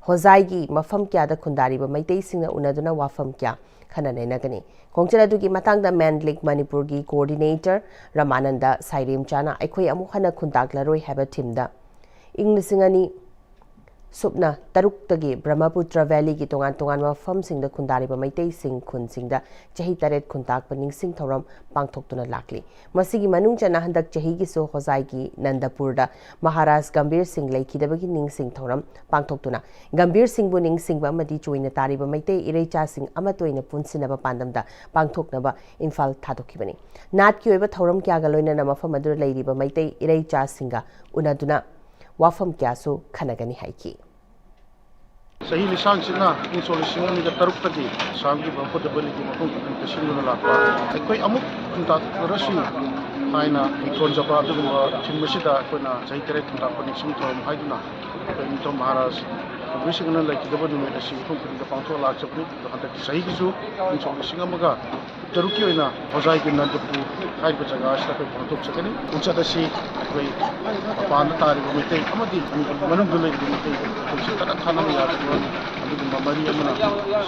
ꯍꯣꯖꯥꯏꯒꯤ ꯃꯐꯝ ꯀꯌꯥꯗ ꯈꯨꯟꯗꯥꯔꯤꯕ ꯃꯩꯇꯩꯁꯤꯡꯅ ꯎꯅꯗꯨꯅ ꯋꯥꯐꯝ ꯀꯌꯥ ꯈꯟꯅ ꯅꯩꯅꯒꯅꯤ꯫ ꯈꯣꯡꯆꯠ ꯑꯗꯨꯒꯤ ꯃꯇꯥꯡꯗ ꯃꯦꯟ ꯂꯤꯒ ꯃꯅꯤꯄꯨꯔꯒꯤ ꯀꯣꯑꯣꯔꯗꯤꯅꯦꯇꯔ ꯔꯃꯥꯅꯟꯗ ꯁꯥꯏꯔꯦꯝꯆꯥꯅ ꯑꯩꯈꯣꯏ ꯑꯃꯨꯛ ꯍꯟꯅ ꯈꯨꯟꯇꯥꯛꯂꯔꯣꯏ ꯍꯥꯏꯕ ꯊꯤꯝꯗ ꯏꯪ ꯂꯤꯁꯤꯡ ꯑꯅꯤ ꯁꯨꯞꯅ ꯇꯔꯨꯛꯇꯒꯤ ꯕ꯭ꯔꯍꯃꯄꯨꯇ꯭ꯔ ꯚꯦꯂꯤꯒꯤ ꯇꯣꯉꯥꯟ ꯇꯣꯉꯥꯟꯕ ꯃꯐꯝꯁꯤꯡꯗ ꯈꯨꯟꯗꯥꯔꯤꯕ ꯃꯩꯇꯩꯁꯤꯡ ꯈꯨꯟꯁꯤꯡꯗ ꯆꯍꯤ ꯇꯔꯦꯠ ꯈꯨꯟꯇꯥꯛꯄ ꯅꯤꯡꯁꯤꯡ ꯊꯧꯔꯝ ꯄꯥꯡꯊꯣꯛꯇꯨꯅ ꯂꯥꯛꯂꯤ꯫ ꯃꯁꯤꯒꯤ ꯃꯅꯨꯡ ꯆꯟꯅ ꯍꯟꯗꯛ ꯆꯍꯤꯒꯤꯁꯨ ꯍꯣꯖꯥꯏꯒꯤ ꯅꯟꯗꯄꯨꯔꯗ ꯃꯍꯥꯔꯥꯖ ꯒꯝꯚꯤꯔ ꯁꯤꯡ ꯂꯩꯈꯤꯗꯕꯒꯤ ꯅꯤꯡꯁꯤꯡ ꯊꯧꯔꯝ ꯄꯥꯡꯊꯣꯛꯇꯨꯅ ꯒꯝꯚꯤꯔ ꯁꯤꯡꯕꯨ ꯅꯤꯡꯁꯤꯡꯕ ꯑꯃꯗꯤ ꯆꯣꯏꯅ ꯇꯥꯔꯤꯕ ꯃꯩꯇꯩ ꯏꯔꯩꯆꯥꯁꯤꯡ ꯑꯃꯠꯇ ꯑꯣꯏꯅ ꯄꯨꯟꯁꯤꯟꯅꯕ ꯄꯥꯟꯗꯝꯗ ꯄꯥꯡꯊꯣꯛꯅꯕ ꯏꯝꯐꯥꯜ ꯊꯥꯗꯣꯛꯈꯤꯕꯅꯤ꯫ ꯅꯥꯠꯀꯤ ꯑꯣꯏꯕ ꯊꯧꯔꯝ ꯀꯌꯥꯒ ꯂꯣꯏꯅꯅ ꯃꯐꯝ ꯑꯗꯨꯗ ꯂꯩꯔꯤꯕ ꯃꯩꯇꯩ ꯏꯔꯩꯆꯥꯁꯤꯡꯒ ꯎꯅꯗꯨꯅ ꯋꯥꯐꯝ ꯀꯌꯥꯁꯨ ꯈꯟꯅꯒꯅꯤ ꯍꯥꯏꯈꯤ꯫ ꯆꯍꯤ ꯂꯤꯁꯥꯡꯁꯤꯠꯅ ꯏꯪ ꯁꯣꯛ ꯂꯤꯁꯤꯡ ꯑꯅꯤꯒ ꯇꯔꯨꯛꯇꯒꯤ ꯑꯁꯥꯝꯒꯤ ꯕ꯭ꯔꯍꯃꯄꯨꯇ꯭ꯔ ꯚꯦꯂꯤꯒꯤ ꯃꯐꯝ ꯈꯨꯗꯤꯡꯃꯛꯇ ꯁꯤꯟꯗꯨꯅ ꯂꯥꯛꯄ ꯑꯩꯈꯣꯏ ꯑꯃꯨꯛ ꯈꯨꯟꯇꯥꯛꯂꯔꯁꯤ ꯍꯥꯏꯅ ꯃꯤꯡꯊꯣꯟꯖꯕ ꯑꯗꯨꯒꯨꯝꯕ ꯊꯤꯝ ꯑꯁꯤꯗ ꯑꯩꯈꯣꯏꯅ ꯆꯍꯤ ꯇꯔꯦꯠ ꯈꯨꯟꯇꯥꯛꯄ ꯅꯤꯡꯁꯤꯡ ꯊꯧꯔꯝ ꯍꯥꯏꯗꯨꯅ ꯑꯩꯈꯣꯏ ꯅꯤꯡꯊꯧ ꯃꯍꯥꯔꯥꯖ ꯒꯝꯚꯤꯔ ꯁꯤꯡꯍꯅ ꯂꯩꯈꯤꯗꯕ ꯅꯨꯃꯤꯠ ꯑꯁꯤ ꯃꯐꯝ ꯈꯨꯗꯤꯡꯗ ꯄꯥꯡꯊꯣꯛꯑ ꯂꯥꯛꯆꯕꯅꯤ꯫ ꯑꯗꯣ ꯍꯟꯗꯛꯀꯤ ꯆꯍꯤꯒꯤꯁꯨ ꯏꯪ ꯁꯣꯛ ꯂꯤꯁꯤꯡ ꯑꯃꯒ ꯇꯔꯨꯛꯀꯤ ꯑꯣꯏꯅ ꯍꯣꯖꯥꯏꯒꯤ ꯅꯟꯗꯄꯨꯔ ꯍꯥꯏꯔꯤꯕ ꯖꯒꯥ ꯑꯁꯤꯗ ꯑꯩꯈꯣꯏ ꯄꯥꯡꯊꯣꯛꯆꯒꯅꯤ꯫ ꯈꯣꯡꯆꯠ ꯑꯁꯤ ꯑꯩꯈꯣꯏ ꯃꯄꯥꯟꯗ ꯇꯥꯔꯤꯕ ꯃꯩꯇꯩ ꯑꯃꯗꯤ ꯃꯅꯤꯄꯨꯔꯒꯤ ꯃꯅꯨꯡꯗ ꯂꯩꯔꯤꯕ ꯃꯩꯇꯩ ꯑꯩꯈꯣꯏꯁꯤ ꯇꯠꯅ ꯊꯥꯅꯅ ꯌꯥꯗꯕ ꯑꯗꯨꯒꯨꯝꯕ ꯃꯔꯤ ꯑꯃꯅ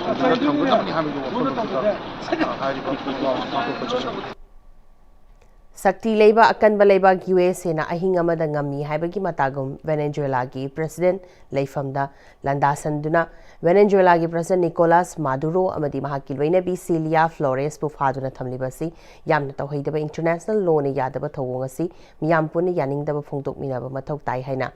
ꯁꯝꯖꯤꯟꯅ ꯊꯝꯒꯗꯕꯅꯤ ꯍꯥꯏꯕꯒꯤ ꯋꯥꯈꯜꯂꯣꯟ ꯑꯗꯨꯗ, ꯑ, ꯍꯥꯏꯔꯤꯕ ꯄ꯭ꯔꯣꯒ꯭ꯔꯥꯝ ꯑꯁꯤ ꯄꯥꯡꯊꯣꯛꯄ ꯆꯠꯆꯕꯅꯤ꯫ ꯁꯛꯇꯤ ꯂꯩꯕ ꯑꯀꯟꯕ ꯂꯩꯕꯥꯛ ꯌꯨ ꯑꯦꯁ ꯑꯦꯅ ꯑꯍꯤꯡ ꯑꯃꯗ ꯉꯝꯃꯤ ꯍꯥꯏꯕꯒꯤ ꯃꯇꯥꯒꯨꯝ ꯚꯦꯅꯦꯖꯨꯋꯦꯂꯥꯒꯤ ꯄ꯭ꯔꯁꯤꯗꯦꯟꯠ ꯂꯩꯐꯝꯗ ꯂꯥꯟꯗꯥꯁꯟꯗꯨꯅ ꯚꯦꯅꯦꯖꯨꯋꯦꯂꯥꯒꯤ ꯄ꯭ꯔꯁꯤꯗꯦꯟꯠ ꯅꯤꯀꯣꯂꯥꯁ ꯃꯥꯗꯨꯔꯣ ꯑꯃꯗꯤ ꯃꯍꯥꯛꯀꯤ ꯂꯣꯏꯅꯕꯤ ꯁꯤꯂꯤꯌꯥ ꯐ꯭ꯂꯣꯔꯦꯁꯄꯨ ꯐꯥꯗꯨꯅ ꯊꯝꯂꯤꯕ ꯑꯁꯤ ꯌꯥꯝꯅ ꯇꯧꯍꯩꯗꯕ ꯏꯟꯇꯔꯅꯦꯁꯅꯦꯜ ꯂꯣꯅ ꯌꯥꯗꯕ ꯊꯧꯑꯣꯡ ꯑꯁꯤ ꯃꯤꯌꯥꯝ ꯄꯨꯟꯅ ꯌꯥꯅꯤꯡꯗꯕ ꯐꯣꯡꯗꯣꯛꯃꯤꯟꯅꯕ ꯃꯊꯧ ꯇꯥꯏ ꯍꯥꯏꯅ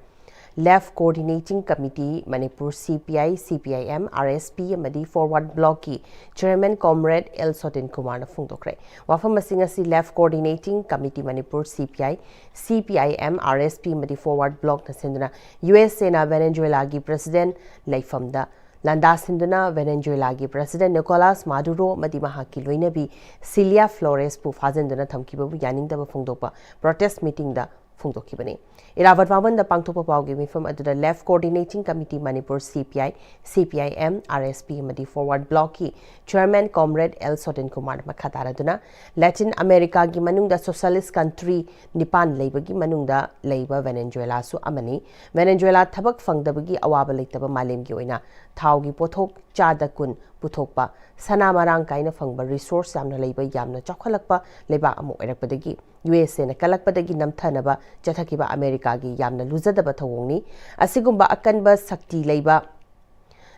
Left Coordinating Committee Manipur, C P I, C P I M, R S P ꯑꯃꯗꯤ Forward Blockꯀꯤ Chairman Comrade L ꯁꯣꯇꯤꯟ ꯀꯨꯃꯥꯔꯅ ꯐꯣꯡꯗꯣꯛꯈ꯭ꯔꯦ꯫ ꯋꯥꯐꯝ ꯑꯁꯤ ꯉꯁꯤ Left Coordinating Committee Manipur, C P I, C P I M, R S P ꯑꯃꯗꯤ Forward Blockꯅ ꯁꯤꯟꯗꯨꯅ U S ꯑꯦꯅ ꯚꯦꯅꯦꯖꯨꯋꯦꯂꯥꯒꯤ President ꯂꯩꯐꯝꯗ ꯂꯥꯟꯗꯥ ꯁꯤꯟꯗꯨꯅ ꯚꯦꯅꯦꯖꯨꯋꯦꯂꯥꯒꯤ President ꯅꯤꯀꯣꯂꯥꯁ ꯃꯥꯗꯨꯔꯣ ꯑꯃꯗꯤ ꯃꯍꯥꯛꯀꯤ ꯂꯣꯏꯅꯕꯤ ꯁꯤꯂꯤꯌꯥ ꯐ꯭ꯂꯣꯔꯦꯁꯄꯨ ꯐꯥꯖꯤꯟꯗꯨꯅ ꯊꯝꯈꯤꯕꯕꯨ ꯌꯥꯅꯤꯡꯗꯕ ꯐꯣꯡꯗꯣꯛꯄ protest meetingꯗ ꯐꯣꯡꯗꯣꯛꯈꯤꯕꯅꯤ꯫ ꯏꯔꯥꯕꯠ ꯚꯕꯟꯗ ꯄꯥꯡꯊꯣꯛꯄ ꯄꯥꯎꯒꯤ ꯃꯤꯐꯝ ꯑꯗꯨꯗ Left Coordinating Committee Manipur, C P I, C P I M, R S P ꯑꯃꯗꯤ Forward Blockꯀꯤ Chairman Comrade L ꯁꯣꯇꯤꯟ Kumar ꯃꯈꯥ ꯇꯥꯔꯗꯨꯅ ꯂꯦꯇꯤꯟ ꯑꯃꯦꯔꯤꯀꯥꯒꯤ ꯃꯅꯨꯡꯗ socialist country ꯅꯤꯄꯥꯟ ꯂꯩꯕꯒꯤ ꯃꯅꯨꯡꯗ ꯂꯩꯕ ꯚꯦꯅꯦꯖꯨꯋꯦꯂꯥꯁꯨ ꯑꯃꯅꯤ꯫ ꯚꯦꯅꯦꯖꯨꯋꯦꯂꯥ ꯊꯕꯛ ꯐꯪꯗꯕꯒꯤ ꯑꯋꯥꯕ ꯂꯩꯇꯕ ꯃꯥꯂꯦꯝꯒꯤ ꯑꯣꯏꯅ ꯊꯥꯎꯒꯤ ꯄꯣꯠꯊꯣꯛ ꯆꯥꯗ ꯀꯨꯟ ꯄꯨꯊꯣꯛꯄ, ꯁꯅꯥ ꯃꯔꯥꯡ ꯀꯥꯏꯅ ꯐꯪꯕ, resource ꯌꯥꯝꯅ ꯂꯩꯕ, ꯌꯥꯝꯅ ꯆꯥꯎꯈꯠꯂꯛꯄ ꯂꯩꯕꯥꯛ ꯑꯃ ꯑꯣꯏꯔꯛꯄꯗꯒꯤ ꯌꯨ ꯑꯦꯁ ꯑꯦꯅ ꯀꯜꯂꯛꯄꯗꯒꯤ ꯅꯝꯊꯅꯕ ꯆꯠꯊꯈꯤꯕ ꯑꯃꯦꯔꯤꯀꯥꯒꯤ ꯌꯥꯝꯅ ꯂꯨꯖꯗꯕ ꯊꯧꯑꯣꯡꯅꯤ꯫ ꯑꯁꯤꯒꯨꯝꯕ ꯑꯀꯟꯕ ꯁꯛꯇꯤ ꯂꯩꯕ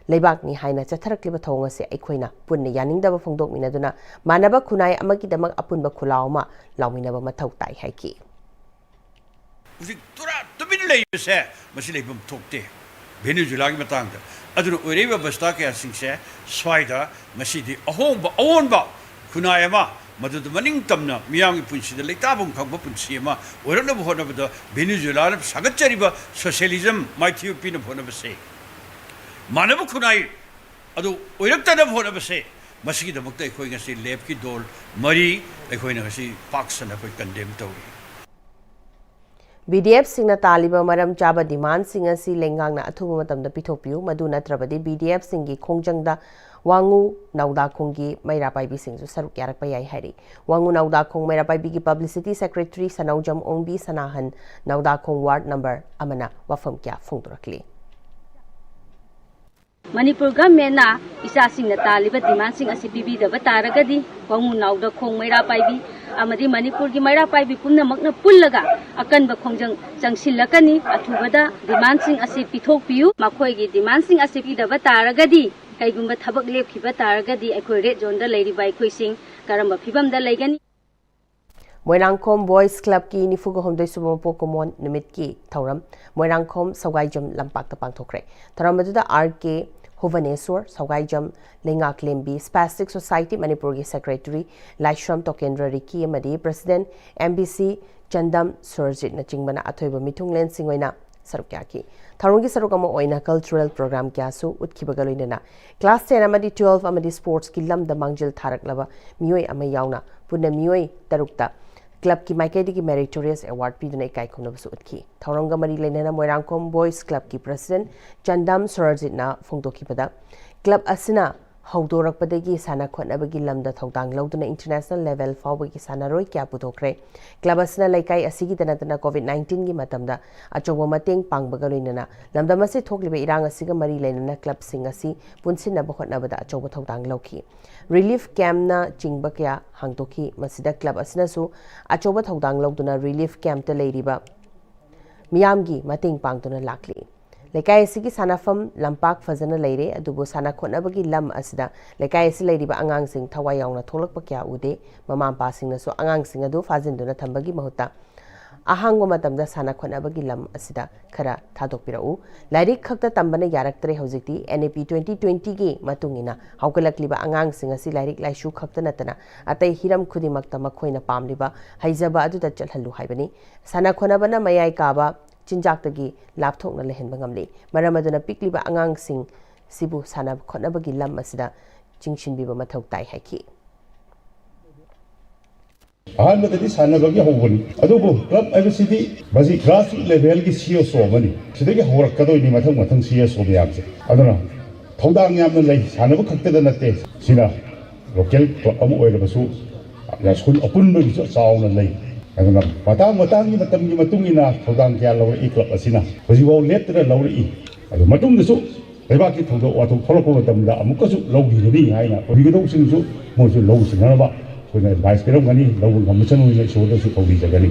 ꯂꯩꯕꯥꯛꯅꯤ ꯍꯥꯏꯅ ꯆꯠꯊꯔꯛꯂꯤꯕ ꯊꯧꯑꯣꯡ ꯑꯁꯤ ꯑꯩꯈꯣꯏꯅ ꯄꯨꯟꯅ ꯌꯥꯅꯤꯡꯗꯕ ꯐꯣꯡꯗꯣꯛꯃꯤꯟꯅꯗꯨꯅ ꯃꯥꯟꯅꯕ ꯈꯨꯟꯅꯥꯏ ꯑꯃꯒꯤꯗꯃꯛ ꯑꯄꯨꯟꯕ ꯈꯨꯜꯂꯥꯎ ꯑꯃ ꯂꯥꯎꯃꯤꯟꯅꯕ ꯃꯊꯧ ꯇꯥꯏ ꯍꯥꯏꯈꯤ꯫ ꯍꯧꯖꯤꯛ ꯇꯨꯔꯥ ꯇꯨꯃꯤꯟ ꯂꯩꯕꯁꯦ ꯃꯁꯤ ꯂꯩꯐꯝ ꯊꯣꯛꯇꯦ ꯚꯦꯅꯦꯖꯨꯂꯥꯒꯤ ꯃꯇꯥꯡꯗ꯫ ꯑꯗꯨꯅ ꯑꯣꯏꯔꯛꯏꯕ ꯑꯕꯁꯊꯥ ꯀꯌꯥꯁꯤꯡꯁꯦ ꯁ꯭ꯋꯥꯏꯗ ꯉꯁꯤꯗꯤ ꯑꯍꯣꯡꯕ ꯑꯑꯣꯟꯕ ꯈꯨꯟꯅꯥꯏ ꯑꯃ, ꯃꯗꯨꯗ ꯃꯅꯤꯡ ꯇꯝꯅ ꯃꯤꯌꯥꯝꯒꯤ ꯄꯨꯟꯁꯤꯗ ꯂꯩꯇꯥꯐꯝ ꯈꯪꯕ ꯄꯨꯟꯁꯤ ꯑꯃ ꯑꯣꯏꯔꯛꯅꯕ ꯍꯣꯠꯅꯕꯗ ꯚꯦꯅꯦꯖꯨꯂꯥꯅ ꯁꯥꯒꯠꯆꯔꯤꯕ socialism ꯃꯥꯏꯊꯤꯕ ꯄꯤꯅꯕ ꯍꯣꯠꯅꯕꯁꯦ, ꯃꯥꯟꯅꯕ ꯈꯨꯟꯅꯥꯏ ꯑꯗꯨ ꯑꯣꯏꯔꯛꯇꯅꯕ ꯍꯣꯠꯅꯕꯁꯦ, ꯃꯁꯤꯒꯤꯗꯃꯛꯇ ꯑꯩꯈꯣꯏ ꯉꯁꯤ ꯂꯦꯞꯀꯤ ꯗꯣꯜ ꯃꯔꯤ ꯑꯩꯈꯣꯏꯅ ꯉꯁꯤ ꯄꯥꯛ ꯁꯟꯅ ꯑꯩꯈꯣꯏ condemn ꯇꯧꯔꯤ꯫ ꯕꯤ ꯗꯤ ꯑꯦꯐꯁꯤꯡꯅ ꯇꯥꯜꯂꯤꯕ ꯃꯔꯝ ꯆꯥꯕ demandꯁꯤꯡ ꯑꯁꯤ ꯂꯩꯉꯥꯛꯅ ꯑꯊꯨꯕ ꯃꯇꯝꯗ ꯄꯤꯊꯣꯛꯄꯤꯌꯨ, ꯃꯗꯨ ꯅꯠꯇ꯭ꯔꯕꯗꯤ ꯕꯤ ꯗꯤ ꯑꯦꯐꯁꯤꯡꯒꯤ ꯈꯣꯡꯖꯪꯗ ꯋꯥꯉꯨ ꯅꯥꯎꯗꯥꯈꯣꯡꯒꯤ ꯃꯩꯔꯥ ꯄꯥꯏꯕꯤꯁꯤꯡꯁꯨ ꯁꯔꯨꯛ ꯌꯥꯔꯛꯄ ꯌꯥꯏ ꯍꯥꯏꯔꯤ꯫ ꯋꯥꯉꯨ ꯅꯥꯎꯗꯥꯈꯣꯡ ꯃꯩꯔꯥ ꯄꯥꯏꯕꯤꯒꯤ publicity secretary ꯁꯅꯧꯖꯝ ꯑꯣꯡꯕꯤ ꯁꯅꯥꯍꯟ ꯅꯥꯎꯗꯥꯈꯣꯡ ward number ꯑꯃꯅ ꯋꯥꯐꯝ ꯀꯌꯥ ꯐꯣꯡꯗꯣꯔꯛꯂꯤ꯫ ꯃꯅꯤꯄꯨꯔ ꯒꯚꯔꯟꯃꯦꯟꯅ ꯏꯆꯥꯁꯤꯡꯅ ꯇꯥꯜꯂꯤꯕ demandꯁꯤꯡ ꯑꯁꯤ ꯄꯤꯕꯤꯗꯕ ꯇꯥꯔꯒꯗꯤ ꯋꯥꯉꯨ ꯅꯥꯎꯗꯥꯈꯣꯡ ꯃꯩꯔꯥ ꯄꯥꯏꯕꯤ ꯑꯃꯗꯤ ꯃꯅꯤꯄꯨꯔꯒꯤ ꯃꯩꯔꯥ ꯄꯥꯏꯕꯤ ꯄꯨꯝꯅꯃꯛꯅ ꯄꯨꯜꯂꯒ ꯑꯀꯟꯕ ꯈꯣꯡꯖꯪ ꯆꯪꯁꯤꯜꯂꯛꯀꯅꯤ꯫ ꯑꯊꯨꯕꯗ demandꯁꯤꯡ ꯑꯁꯤ ꯄꯤꯊꯣꯛꯄꯤꯌꯨ꯫ ꯃꯈꯣꯏꯒꯤ demandꯁꯤꯡ ꯑꯁꯤ ꯄꯤꯗꯕ ꯇꯥꯔꯒꯗꯤ, ꯀꯩꯒꯨꯝꯕ ꯊꯕꯛ ꯂꯦꯞꯈꯤꯕ ꯇꯥꯔꯒꯗꯤ ꯑꯩꯈꯣꯏ red zoneꯗ ꯂꯩꯔꯤꯕ ꯑꯩꯈꯣꯏꯁꯤꯡ ꯀꯔꯝꯕ ꯐꯤꯕꯝꯗ ꯂꯩꯒꯅꯤ? ꯃꯣꯏꯔꯥꯡꯈꯣꯝ ꯕꯣꯏꯁ ꯀ꯭ꯂꯕꯀꯤ ꯅꯤꯐꯨꯒ ꯍꯨꯝꯗꯣꯏ ꯁꯨꯕ ꯃꯄꯣꯛ ꯀꯨꯝꯑꯣꯟ ꯅꯨꯃꯤꯠꯀꯤ ꯊꯧꯔꯝ ꯃꯣꯏꯔꯥꯡꯈꯣꯝ ꯁꯧꯒꯥꯏꯖꯝ ꯂꯝꯄꯥꯛꯇ ꯄꯥꯡꯊꯣꯛꯈ꯭ꯔꯦ꯫ ꯊꯧꯔꯝ ꯑꯗꯨꯗ ꯑꯥꯔ ꯀꯦ ꯍꯨꯕꯅꯦꯁꯣꯔ, ꯁꯧꯒꯥꯏꯖꯝ ꯂꯩꯉꯥꯛꯂꯦꯝꯕꯤ, ꯁ꯭ꯄꯥꯁꯇꯤꯛ ꯁꯣꯁꯥꯏꯇꯤ ꯃꯅꯤꯄꯨꯔꯒꯤ ꯁꯦꯀ꯭ꯔꯦꯇꯔꯤ ꯂꯥꯏꯁ꯭ꯔꯝ ꯇꯣꯀꯦꯟꯗ꯭ꯔ ꯔꯤꯀꯤ ꯑꯃꯗꯤ ꯄ꯭ꯔꯁꯤꯗꯦꯟꯠ ꯑꯦꯝ ꯕꯤ ꯁꯤ ꯆꯟꯗꯝ ꯁꯨꯔꯖꯤꯠꯅꯆꯤꯡꯕꯅ ꯑꯊꯣꯏꯕ ꯃꯤꯊꯨꯡꯂꯦꯟꯁꯤꯡ ꯑꯣꯏꯅ ꯁꯔꯨꯛ ꯌꯥꯈꯤ꯫ ꯊꯧꯔꯝꯒꯤ ꯁꯔꯨꯛ ꯑꯃ ꯑꯣꯏꯅ ꯀꯜꯆꯔꯦꯜ ꯄ꯭ꯔꯣꯒ꯭ꯔꯥꯝ ꯀꯌꯥꯁꯨ ꯎꯠꯈꯤꯕꯒ ꯂꯣꯏꯅꯅ ꯀ꯭ꯂꯥꯁ ꯇꯦꯟ ꯑꯃꯗꯤ ꯇꯨꯋꯦꯜꯐ ꯑꯃꯗꯤ ꯁ꯭ꯄꯣꯔꯠꯁꯀꯤ ꯂꯝꯗ ꯃꯥꯡꯖꯤꯜ ꯊꯥꯔꯛꯂꯕ ꯃꯤꯑꯣꯏ ꯑꯃ ꯌꯥꯎꯅ ꯄꯨꯟꯅ ꯃꯤꯑꯣꯏ ꯇꯔꯨꯛꯇ ꯀ꯭ꯂꯕꯀꯤ ꯃꯥꯏꯀꯩꯗꯒꯤ ꯃꯦꯔꯤꯇꯣꯔꯤꯌꯁ ꯑꯦꯋꯥꯔꯗ ꯄꯤꯗꯨꯅ ꯏꯀꯥꯏ ꯈꯨꯝꯅꯕꯁꯨ ꯎꯠꯈꯤ꯫ ꯊꯧꯔꯝꯒ ꯃꯔꯤ ꯂꯩꯅꯅ ꯃꯣꯏꯔꯥꯡꯈꯣꯝ ꯕꯣꯏꯁ ꯀ꯭ꯂꯕꯀꯤ ꯄ꯭ꯔꯁꯤꯗꯦꯟꯠ ꯆꯟꯗꯝ ꯁꯨꯔꯖꯤꯠꯅ ꯐꯣꯡꯗꯣꯛꯈꯤꯕꯗ, ꯀ꯭ꯂꯕ ꯑꯁꯤꯅ ꯍꯧꯗꯣꯔꯛꯄꯗꯒꯤ ꯁꯥꯟꯅ ꯈꯣꯠꯅꯕꯒꯤ ꯂꯝꯗ ꯊꯧꯗꯥꯡ ꯂꯧꯗꯨꯅ ꯏꯟꯇꯔꯅꯦꯁꯅꯦꯜ ꯂꯦꯚꯦꯜ ꯐꯥꯎꯕꯒꯤ ꯁꯥꯟꯅꯔꯣꯏ ꯀꯌꯥ ꯄꯨꯊꯣꯛꯈ꯭ꯔꯦ꯫ ꯀ꯭ꯂꯕ ꯑꯁꯤꯅ ꯂꯩꯀꯥꯏ ꯑꯁꯤꯒꯤꯗ ꯅꯠꯇꯅ ꯀꯣꯚꯤꯗ ꯅꯥꯏꯟꯇꯤꯟꯒꯤ ꯃꯇꯝꯗ ꯑꯆꯧꯕ ꯃꯇꯦꯡ ꯄꯥꯡꯕꯒ ꯂꯣꯏꯅꯅ ꯂꯝꯗꯝ ꯑꯁꯤ ꯊꯣꯛꯂꯤꯕ ꯏꯔꯥꯡ ꯑꯁꯤꯒ ꯃꯔꯤ ꯂꯩꯅꯅ ꯀ꯭ꯂꯕꯁꯤꯡ ꯑꯁꯤ ꯄꯨꯟꯁꯤꯟꯅꯕ ꯍꯣꯠꯅꯕꯗ ꯑꯆꯧꯕ ꯊꯧꯗꯥꯡ ꯂꯧꯈꯤ꯫ ꯔꯤꯂꯤꯐ ꯀꯦꯝꯞꯅ ꯆꯤꯡꯕ ꯀꯌꯥ ꯍꯥꯡꯗꯣꯛꯈꯤ꯫ ꯃꯁꯤꯗ ꯀ꯭ꯂꯕ ꯑꯁꯤꯅꯁꯨ ꯑꯆꯧꯕ ꯊꯧꯗꯥꯡ ꯂꯧꯗꯨꯅ ꯔꯤꯂꯤꯐ ꯀꯦꯝꯞꯇ ꯂꯩꯔꯤꯕ ꯃꯤꯌꯥꯝꯒꯤ ꯃꯇꯦꯡ ꯄꯥꯡꯗꯨꯅ ꯂꯥꯛꯂꯤ꯫ ꯂꯩꯀꯥꯏ ꯑꯁꯤꯒꯤ ꯁꯥꯟꯅꯐꯝ ꯂꯝꯄꯥꯛ ꯐꯖꯅ ꯂꯩꯔꯦ, ꯑꯗꯨꯕꯨ ꯁꯥꯟꯅ ꯈꯣꯠꯅꯕꯒꯤ ꯂꯝ ꯑꯁꯤꯗ ꯂꯩꯀꯥꯏ ꯑꯁꯤ ꯂꯩꯔꯤꯕ ꯑꯉꯥꯡꯁꯤꯡ ꯊꯋꯥꯏ ꯌꯥꯎꯅ ꯊꯣꯛꯂꯛꯄ ꯀꯌꯥ ꯎꯗꯦ꯫ ꯃꯃꯥ ꯃꯄꯥꯁꯤꯡꯅꯁꯨ ꯑꯉꯥꯡꯁꯤꯡ ꯑꯗꯨ ꯐꯥꯖꯤꯟꯗꯨꯅ ꯊꯝꯕꯒꯤ ꯃꯍꯨꯠꯇ ꯑꯍꯥꯡꯕ ꯃꯇꯝꯗ ꯁꯥꯟꯅ ꯈꯣꯠꯅꯕꯒꯤ ꯂꯝ ꯑꯁꯤꯗ ꯈꯔ ꯊꯥꯗꯣꯛꯄꯤꯔꯛꯎ꯫ ꯂꯥꯏꯔꯤꯛ ꯈꯛꯇ ꯇꯝꯕꯅ ꯌꯥꯔꯛꯇ꯭ꯔꯦ ꯍꯧꯖꯤꯛꯇꯤ꯫ ꯑꯦꯟ ꯏ ꯄꯤ ꯇ꯭ꯋꯦꯟꯇꯤ ꯇ꯭ꯋꯦꯟꯇꯤꯒꯤ ꯃꯇꯨꯡ ꯏꯟꯅ ꯍꯧꯒꯠꯂꯛꯂꯤꯕ ꯑꯉꯥꯡꯁꯤꯡ ꯑꯁꯤ ꯂꯥꯏꯔꯤꯛ ꯂꯥꯏꯁꯨ ꯈꯛꯇ ꯅꯠꯇꯅ ꯑꯇꯩ ꯍꯤꯔꯝ ꯈꯨꯗꯤꯡꯃꯛꯇ ꯃꯈꯣꯏꯅ ꯄꯥꯝꯂꯤꯕ ꯍꯩꯖꯕ ꯑꯗꯨꯗ ꯆꯠꯍꯜꯂꯨ ꯍꯥꯏꯕꯅꯤ꯫ ꯁꯥꯟꯅ ꯈꯣꯠꯅꯕꯅ ꯃꯌꯥꯏ ꯀꯥꯕ ꯆꯤꯟꯖꯥꯛꯇꯒꯤ ꯂꯥꯞꯊꯣꯛꯅ ꯂꯩꯍꯟꯕ ꯉꯝꯂꯤ꯫ ꯃꯔꯝ ꯑꯗꯨꯅ ꯄꯤꯛꯂꯤꯕ ꯑꯉꯥꯡꯁꯤꯡ ꯁꯤꯕꯨ ꯁꯥꯟꯅ ꯈꯣꯠꯅꯕꯒꯤ ꯂꯝ ꯑꯁꯤꯗ ꯆꯤꯡꯁꯤꯟꯕꯤꯕ ꯃꯊꯧ ꯇꯥꯏ ꯍꯥꯏꯈꯤ꯫ ꯑꯍꯥꯟꯕꯗꯗꯤ ꯁꯥꯟꯅꯕꯒꯤ ꯍꯧꯕꯅꯤ, ꯑꯗꯨꯕꯨ ꯀ꯭ꯂꯕ ꯍꯥꯏꯕꯁꯤꯗꯤ ꯃꯁꯤ ꯒ꯭ꯔꯥꯁꯔꯨꯠ ꯂꯦꯚꯦꯜꯒꯤ ꯁꯤ ꯑꯦꯁ ꯑꯣ ꯑꯃꯅꯤ꯫ ꯁꯤꯗꯒꯤ ꯍꯧꯔꯛꯀꯗꯣꯏꯅꯤ ꯃꯊꯪ ꯃꯊꯪ ꯁꯤ ꯑꯦꯁ ꯑꯣ ꯃꯌꯥꯝꯁꯦ꯫ ꯑꯗꯨꯅ ꯊꯧꯗꯥꯡ ꯌꯥꯝꯅ ꯂꯩ, ꯁꯥꯟꯅꯕ ꯈꯛꯇꯗ ꯅꯠꯇꯦ꯫ ꯁꯤꯅ ꯂꯣꯀꯦꯜ ꯀ꯭ꯂꯕ ꯑꯃ ꯑꯣꯏꯔꯕꯁꯨ ꯁ꯭ꯀꯨꯜ ꯑꯄꯨꯟꯕꯒꯤꯁꯨ ꯆꯥꯎꯅ ꯂꯩ꯫ ꯑꯗꯨꯅ ꯃꯇꯥꯡ ꯃꯇꯥꯡꯒꯤ ꯃꯇꯝꯒꯤ ꯃꯇꯨꯡ ꯏꯟꯅ ꯊꯧꯗꯥꯡ ꯀꯌꯥ ꯂꯧꯔꯛꯏ ꯀ꯭ꯂꯕ ꯑꯁꯤꯅ, ꯍꯧꯖꯤꯛꯐꯥꯎ ꯂꯦꯞꯇꯅ ꯂꯧꯔꯛꯏ꯫ ꯑꯗꯨ ꯃꯇꯨꯡꯗꯁꯨ ꯂꯩꯕꯥꯛꯀꯤ ꯊꯧꯗꯣꯛ ꯋꯥꯊꯣꯛ ꯊꯣꯛꯂꯛꯄ ꯃꯇꯝꯗ ꯑꯃꯨꯛꯀꯁꯨ ꯂꯧꯕꯤꯒꯅꯤ ꯍꯥꯏꯅ ꯑꯣꯏꯕꯤꯒꯗꯧꯕꯁꯤꯡꯁꯨ ꯃꯣꯏꯁꯨ ꯂꯧꯁꯤꯟꯅꯅꯕ ꯑꯩꯈꯣꯏꯅ ꯑꯦꯗꯚꯥꯏꯁ ꯄꯤꯔꯝꯒꯅꯤ꯫ ꯂꯧꯕ ꯉꯝꯃꯁꯅꯨ ꯍꯥꯏꯅ ꯏꯁꯣꯔꯗꯁꯨ ꯀꯧꯕꯤꯖꯒꯅꯤ꯫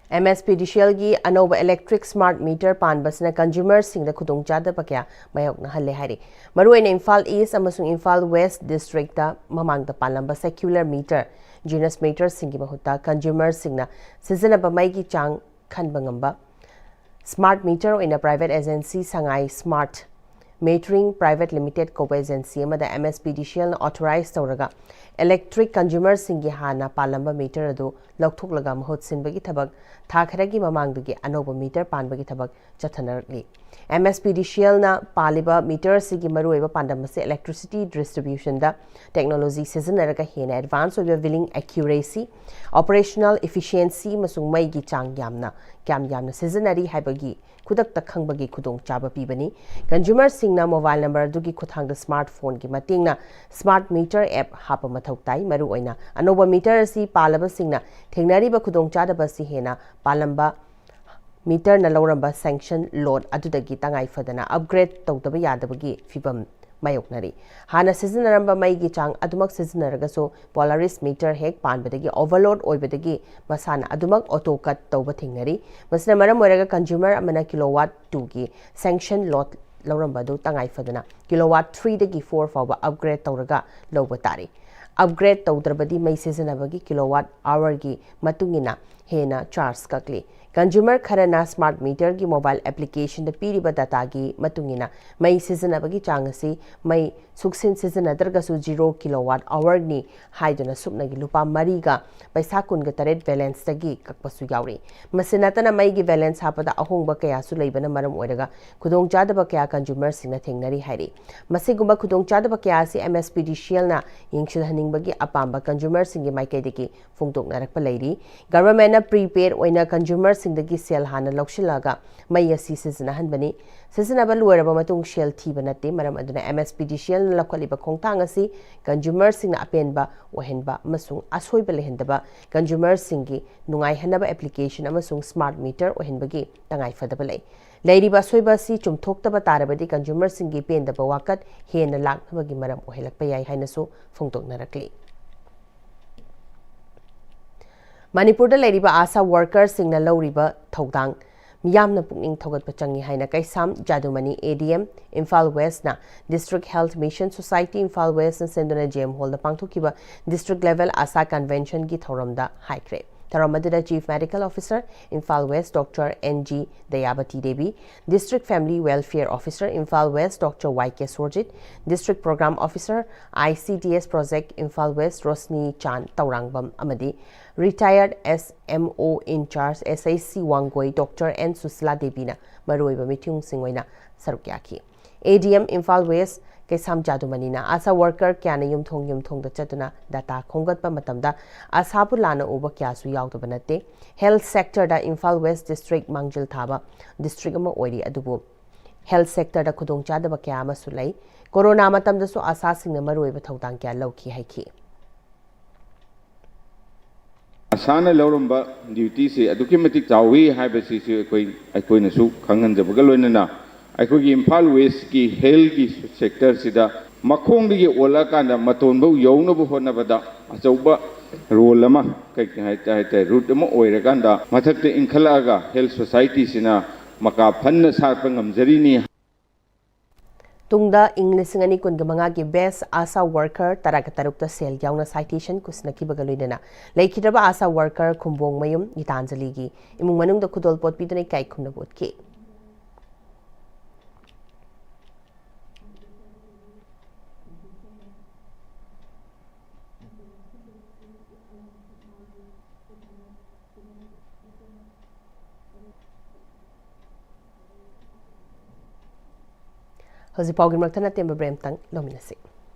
ꯑꯦꯝ ꯑꯦꯁ ꯄꯤ ꯗꯤ ꯁꯤ ꯑꯦꯜꯒꯤ ꯑꯅꯧꯕ electric smart meter ꯄꯥꯟꯕꯁꯤꯅ consumerꯁꯤꯡꯗ ꯈꯨꯗꯣꯡꯆꯥꯗꯕ ꯀꯌꯥ ꯃꯥꯌꯣꯛꯅꯍꯜꯂꯦ ꯍꯥꯏꯔꯤ꯫ ꯃꯔꯨꯑꯣꯏꯅ ꯏꯝꯐꯥꯜ ꯏꯁ ꯑꯃꯁꯨꯡ ꯏꯝꯐꯥꯜ ꯋꯦꯁ ꯗꯤꯁꯇ꯭ꯔꯤꯛꯇ ꯃꯃꯥꯡꯗ ꯄꯥꯜꯂꯝꯕ circular meter, genus meterꯁꯤꯡꯒꯤ ꯃꯍꯨꯠꯇ consumerꯁꯤꯡꯅ ꯁꯤꯖꯤꯟꯅꯕ ꯃꯩꯒꯤ ꯆꯥꯡ ꯈꯟꯕ ꯉꯝꯕ smart meter ꯑꯣꯏꯅ private agency ꯁꯉꯥꯏ smart metering private limited ꯀꯧꯕ agency ꯑꯃꯗ ꯑꯦꯝ ꯑꯦꯁ ꯄꯤ ꯗꯤ ꯁꯤ ꯑꯦꯜꯅ authorize ꯇꯧꯔꯒ electric consumerꯁꯤꯡꯒꯤ ꯍꯥꯟꯅ ꯄꯥꯜꯂꯝꯕ meter ꯑꯗꯨ ꯂꯧꯊꯣꯛꯂꯒ ꯃꯍꯨꯠ ꯁꯤꯟꯕꯒꯤ ꯊꯕꯛ ꯊꯥ ꯈꯔꯒꯤ ꯃꯃꯥꯡꯗꯒꯤ ꯑꯅꯧꯕ meter ꯄꯥꯟꯕꯒꯤ ꯊꯕꯛ ꯆꯠꯊꯅꯔꯛꯂꯤ꯫ ꯑꯦꯝ ꯑꯦꯁ ꯄꯤ ꯗꯤ ꯁꯤ ꯑꯦꯜꯅ ꯄꯥꯜꯂꯤꯕ meter ꯑꯁꯤꯒꯤ ꯃꯔꯨꯑꯣꯏꯕ ꯄꯥꯟꯗꯝ ꯑꯁꯤ electricity distributionꯗ technology ꯁꯤꯖꯤꯟꯅꯔꯒ ꯍꯦꯟꯅ advance ꯑꯣꯏꯕ billing accuracy, operational efficiency ꯑꯃꯁꯨꯡ ꯃꯩꯒꯤ ꯆꯥꯡ ꯌꯥꯝꯅ, ꯀꯌꯥꯝ ꯌꯥꯝꯅ ꯁꯤꯖꯤꯟꯅꯔꯤ ꯍꯥꯏꯕꯒꯤ ꯈꯨꯗꯛꯇ ꯈꯪꯕꯒꯤ ꯈꯨꯗꯣꯡꯆꯥꯕ ꯄꯤꯕꯅꯤ꯫ Consumerꯁꯤꯡꯅ mobile number ꯑꯗꯨꯒꯤ ꯈꯨꯠꯊꯥꯡꯗ smart phoneꯒꯤ ꯃꯇꯦꯡꯅ smart meter app ꯍꯥꯞꯄ ꯃꯊꯧ ꯇꯥꯏ꯫ ꯃꯔꯨꯑꯣꯏꯅ ꯑꯅꯧꯕ meter ꯑꯁꯤ ꯄꯥꯜꯂꯕꯁꯤꯡꯅ ꯊꯦꯡꯅꯔꯤꯕ ꯈꯨꯗꯣꯡꯆꯥꯗꯕ ꯑꯁꯤ ꯍꯦꯟꯅ ꯄꯥꯜꯂꯝꯕ meterꯅ ꯂꯧꯔꯝꯕ sanction load ꯑꯗꯨꯗꯒꯤ ꯇꯉꯥꯏ ꯐꯗꯅ upgrade ꯇꯧꯗꯕ ꯌꯥꯗꯕꯒꯤ ꯐꯤꯚꯝ ꯃꯥꯌꯣꯛꯅꯔꯤ꯫ ꯍꯥꯟꯅ ꯁꯤꯖꯤꯟꯅꯔꯝꯕ ꯃꯩꯒꯤ ꯆꯥꯡ ꯑꯗꯨꯃꯛ ꯁꯤꯖꯤꯟꯅꯔꯒꯁꯨ Polaris meter ꯍꯦꯛ ꯄꯥꯟꯕꯗꯒꯤ overload ꯑꯣꯏꯕꯗꯒꯤ ꯃꯁꯥꯅ ꯑꯗꯨꯃꯛ auto cut ꯇꯧꯕ ꯊꯦꯡꯅꯔꯤ꯫ ꯃꯁꯤꯅ ꯃꯔꯝ ꯑꯣꯏꯔꯒ consumer ꯑꯃꯅ kilowatt twoꯒꯤ sanction load ꯂꯧꯔꯝꯕ ꯑꯗꯨ ꯇꯉꯥꯏ ꯐꯗꯅ kilowatt threeꯗꯒꯤ four ꯐꯥꯎꯕ upgrade ꯇꯧꯔꯒ ꯂꯧꯕ ꯇꯥꯔꯤ꯫ Upgrade ꯇꯧꯗ꯭ꯔꯕꯗꯤ ꯃꯩ ꯁꯤꯖꯤꯟꯅꯕꯒꯤ kilowatt hourꯒꯤ ꯃꯇꯨꯡ ꯏꯟꯅ ꯍꯦꯟꯅ charge ꯀꯛꯂꯤ꯫ Consumer ꯈꯔꯅ smart meterꯒꯤ mobile applicationꯗ ꯄꯤꯔꯤꯕ dataꯒꯤ ꯃꯇꯨꯡ ꯏꯟꯅ ꯃꯩ ꯁꯤꯖꯤꯟꯅꯕꯒꯤ ꯆꯥꯡ ꯑꯁꯤ ꯃꯩ ꯁꯨꯛꯁꯤꯟ ꯁꯤꯖꯤꯟꯅꯗ꯭ꯔꯒꯁꯨ zero kilowatt hourꯅꯤ ꯍꯥꯏꯗꯨꯅ ꯁꯨꯞꯅꯒꯤ ꯂꯨꯄꯥ ꯃꯔꯤꯒ ꯄꯩꯁꯥ ꯀꯨꯟꯒ ꯇꯔꯦꯠ balanceꯇꯒꯤ ꯀꯛꯄꯁꯨ ꯌꯥꯎꯔꯤ꯫ ꯃꯁꯤ ꯅꯠꯇꯅ ꯃꯩꯒꯤ balance ꯍꯥꯞꯄꯗ ꯑꯍꯣꯡꯕ ꯀꯌꯥꯁꯨ ꯂꯩꯕꯅ ꯃꯔꯝ ꯑꯣꯏꯔꯒ ꯈꯨꯗꯣꯡꯆꯥꯗꯕ ꯀꯌꯥ consumerꯁꯤꯡꯅ ꯊꯦꯡꯅꯔꯤ ꯍꯥꯏꯔꯤ꯫ ꯃꯁꯤꯒꯨꯝꯕ ꯈꯨꯗꯣꯡꯆꯥꯗꯕ ꯀꯌꯥ ꯑꯁꯤ ꯑꯦꯝ ꯑꯦꯁ ꯄꯤ ꯗꯤ ꯁꯤ ꯑꯦꯜꯅ ꯌꯦꯡꯁꯤꯜꯍꯟꯅꯤꯡꯕꯒꯤ ꯑꯄꯥꯝꯕ consumerꯁꯤꯡꯒꯤ ꯃꯥꯏꯀꯩꯗꯒꯤ ꯐꯣꯡꯗꯣꯛꯅꯔꯛꯄ ꯂꯩꯔꯤ꯫ Governmentꯅ prepaid ꯑꯣꯏꯅ consumerꯁꯤꯡꯗꯒꯤ ꯁꯦꯜ ꯍꯥꯟꯅ ꯂꯧꯁꯤꯜꯂꯒ ꯃꯩ ꯑꯁꯤ ꯁꯤꯖꯤꯟꯅꯍꯟꯕꯅꯤ꯫ ꯁꯤꯖꯤꯟꯅꯕ ꯂꯣꯏꯔꯕ ꯃꯇꯨꯡ ꯁꯦꯜ ꯊꯤꯕ ꯅꯠꯇꯦ꯫ ꯃꯔꯝ ꯑꯗꯨꯅ ꯑꯦꯝ ꯑꯦꯁ ꯄꯤ ꯗꯤ ꯁꯤ ꯑꯦꯜꯅ ꯂꯧꯈꯠꯂꯤꯕ ꯈꯣꯡꯊꯥꯡ ꯑꯁꯤ consumerꯁꯤꯡꯅ ꯑꯄꯦꯟꯕ ꯑꯣꯏꯍꯟꯕ ꯑꯃꯁꯨꯡ ꯑꯁꯣꯏꯕ ꯂꯩꯍꯟꯗꯕ consumerꯁꯤꯡꯒꯤ ꯅꯨꯡꯉꯥꯏꯍꯟꯅꯕ application ꯑꯃꯁꯨꯡ smart meter ꯑꯣꯏꯍꯟꯕꯒꯤ ꯇꯉꯥꯏꯐꯗꯕ ꯂꯩ꯫ ꯂꯩꯔꯤꯕ ꯑꯁꯣꯏꯕ ꯑꯁꯤ ꯆꯨꯝꯊꯣꯛꯇꯕ ꯇꯥꯔꯕꯗꯤ consumerꯁꯤꯡꯒꯤ ꯄꯦꯟꯗꯕ ꯋꯥꯀꯠ ꯍꯦꯟꯅ ꯂꯥꯛꯅꯕꯒꯤ ꯃꯔꯝ ꯑꯣꯏꯍꯜꯂꯛꯄ ꯌꯥꯏ ꯍꯥꯏꯅꯁꯨ ꯐꯣꯡꯗꯣꯛꯅꯔꯛꯂꯤ꯫ ꯃꯅꯤꯄꯨꯔꯗ ꯂꯩꯔꯤꯕ ꯑꯥꯁꯥ ꯋꯥꯔꯀꯔꯁꯤꯡꯅ ꯂꯧꯔꯤꯕ ꯊꯧꯗꯥꯡ ꯃꯤꯌꯥꯝꯅ ꯄꯨꯛꯅꯤꯡ ꯊꯧꯒꯠꯄ ꯆꯪꯏ ꯍꯥꯏꯅ Keisham Jadumani A D M Imphal ꯋꯦꯁꯅ District Health Mission Society Imphal ꯋꯦꯁꯅ ꯁꯤꯟꯗꯨꯅ ꯖꯤ ꯑꯦꯝ ꯍꯣꯜꯗ ꯄꯥꯡꯊꯣꯛꯈꯤꯕ District Level ASHA Conventionꯒꯤ ꯊꯧꯔꯝꯗ ꯍꯥꯏꯈ꯭ꯔꯦ꯫ ꯊꯧꯔꯝ ꯑꯗꯨꯗ Chief Medical Officer Imphal west doctor N G Dayabati Devi, District Family Welfare Officer Imphal west doctor Y K Sorojit, District Program Officer I C D S Project Imphal west Roshni ꯆꯥꯟ ꯇꯧꯔꯥꯡꯕꯝ ꯑꯃꯗꯤ Retired S M O in charge S I C Wangoi doctor N Sushila ꯗꯦꯕꯤꯅ ꯃꯔꯨꯑꯣꯏꯕ ꯃꯤꯊꯨꯡꯁꯤꯡ ꯑꯣꯏꯅ ꯁꯔꯨꯛ ꯌꯥꯈꯤ꯫ A D M Imphal west Keisham ꯖꯥꯗꯨꯃꯅꯤꯅ ꯑꯥꯁꯥ ꯋꯥꯔꯀꯔ ꯀꯌꯥꯅ ꯌꯨꯝꯊꯣꯡ ꯌꯨꯝꯊꯣꯡꯗ ꯆꯠꯇꯨꯅ ꯗꯥꯇꯥ ꯈꯣꯝꯒꯠꯄ ꯃꯇꯝꯗ ꯑꯥꯁꯥꯕꯨ ꯂꯥꯟꯅ ꯎꯕ ꯀꯌꯥꯁꯨ ꯌꯥꯎꯗꯕ ꯅꯠꯇꯦ꯫ ꯍꯦꯜꯊ ꯁꯦꯛꯇꯔꯗ ꯏꯝꯐꯥꯜ ꯋꯦꯁ ꯗꯤꯁꯇ꯭ꯔꯤꯛ ꯃꯥꯡꯖꯤꯜ ꯊꯥꯕ ꯗꯤꯁꯇ꯭ꯔꯤꯛ ꯑꯃ ꯑꯣꯏꯔꯤ, ꯑꯗꯨꯕꯨ ꯍꯦꯜꯊ ꯁꯦꯛꯇꯔꯗ ꯈꯨꯗꯣꯡꯆꯥꯗꯕ ꯀꯌꯥ ꯑꯃꯁꯨ ꯂꯩ꯫ ꯀꯣꯔꯣꯅꯥ ꯃꯇꯝꯗꯁꯨ ꯑꯥꯁꯥꯁꯤꯡꯅ ꯃꯔꯨꯑꯣꯏꯕ ꯊꯧꯗꯥꯡ ꯀꯌꯥ ꯂꯧꯈꯤ ꯍꯥꯏꯈꯤ꯫ ꯑꯥꯁꯥꯅ ꯂꯧꯔꯝꯕ ꯗ꯭ꯌꯨꯇꯤꯁꯦ ꯑꯗꯨꯛꯀꯤ ꯃꯇꯤꯛ ꯆꯥꯎꯏ ꯍꯥꯏꯕꯁꯤꯁꯨ ꯑꯩꯈꯣꯏ, ꯑꯩꯈꯣꯏꯅꯁꯨ ꯈꯪꯍꯟꯖꯕꯒ ꯂꯣꯏꯅꯅ, ꯑꯩꯈꯣꯏꯒꯤ ꯏꯝꯐꯥꯜ ꯋꯦꯁꯀꯤ ꯍꯦꯜꯊꯀꯤ ꯁꯦꯛꯇꯔꯁꯤꯗ ꯃꯈꯣꯡꯗꯒꯤ ꯑꯣꯜꯂꯛꯑꯀꯥꯟꯗ ꯃꯇꯣꯟꯐꯧ ꯌꯧꯅꯕ ꯍꯣꯠꯅꯕꯗ ꯑꯆꯧꯕ ꯔꯣꯜ ꯑꯃ, ꯀꯩ ꯍꯥꯏ ꯇꯥꯔꯦ, ꯔꯨꯠ ꯑꯃ ꯑꯣꯏꯔꯀꯥꯟꯗ ꯃꯊꯛꯇ ꯏꯟꯈꯠꯂꯛꯑꯒ ꯍꯦꯜꯊ ꯁꯣꯁꯥꯏꯇꯤꯁꯤꯅ ꯃꯀꯥ ꯐꯟꯅ ꯁꯥꯠꯄ ꯉꯝꯖꯔꯤꯅꯤ꯫ ꯇꯨꯡꯗ ꯏꯪ ꯂꯤꯁꯤꯡ ꯑꯅꯤ ꯀꯨꯟꯒ ꯃꯉꯥꯒꯤ Best ASHA Worker ꯇꯔꯥꯒ ꯇꯔꯨꯛꯇ ꯁꯦꯜ ꯌꯥꯎꯅ citation ꯈꯨꯠꯁꯤꯟꯅꯈꯤꯕꯒ ꯂꯣꯏꯅꯅ ꯂꯩꯈꯤꯗ꯭ꯔꯕ ꯑꯥꯁꯥ ꯋꯥꯔꯀꯔ ꯈꯨꯝꯕꯣꯡꯃꯌꯨꯝ ꯒꯤꯇꯥꯟꯖꯂꯤꯒꯤ ꯏꯃꯨꯡ ꯃꯅꯨꯡꯗ ꯈꯨꯗꯣꯜ ꯄꯣꯠ ꯄꯤꯗꯨꯅ ꯏꯀꯥꯏ ꯈꯨꯝꯅꯕ ꯎꯠꯈꯤ꯫ ꯍꯧꯖꯤꯛ ꯄꯥꯎꯒꯤ ꯃꯔꯛꯇ ꯑꯇꯦꯟꯕ ꯕ꯭ꯔꯦꯛ ꯑꯃꯇꯪ ꯂꯧꯃꯤꯟꯅꯁꯤ꯫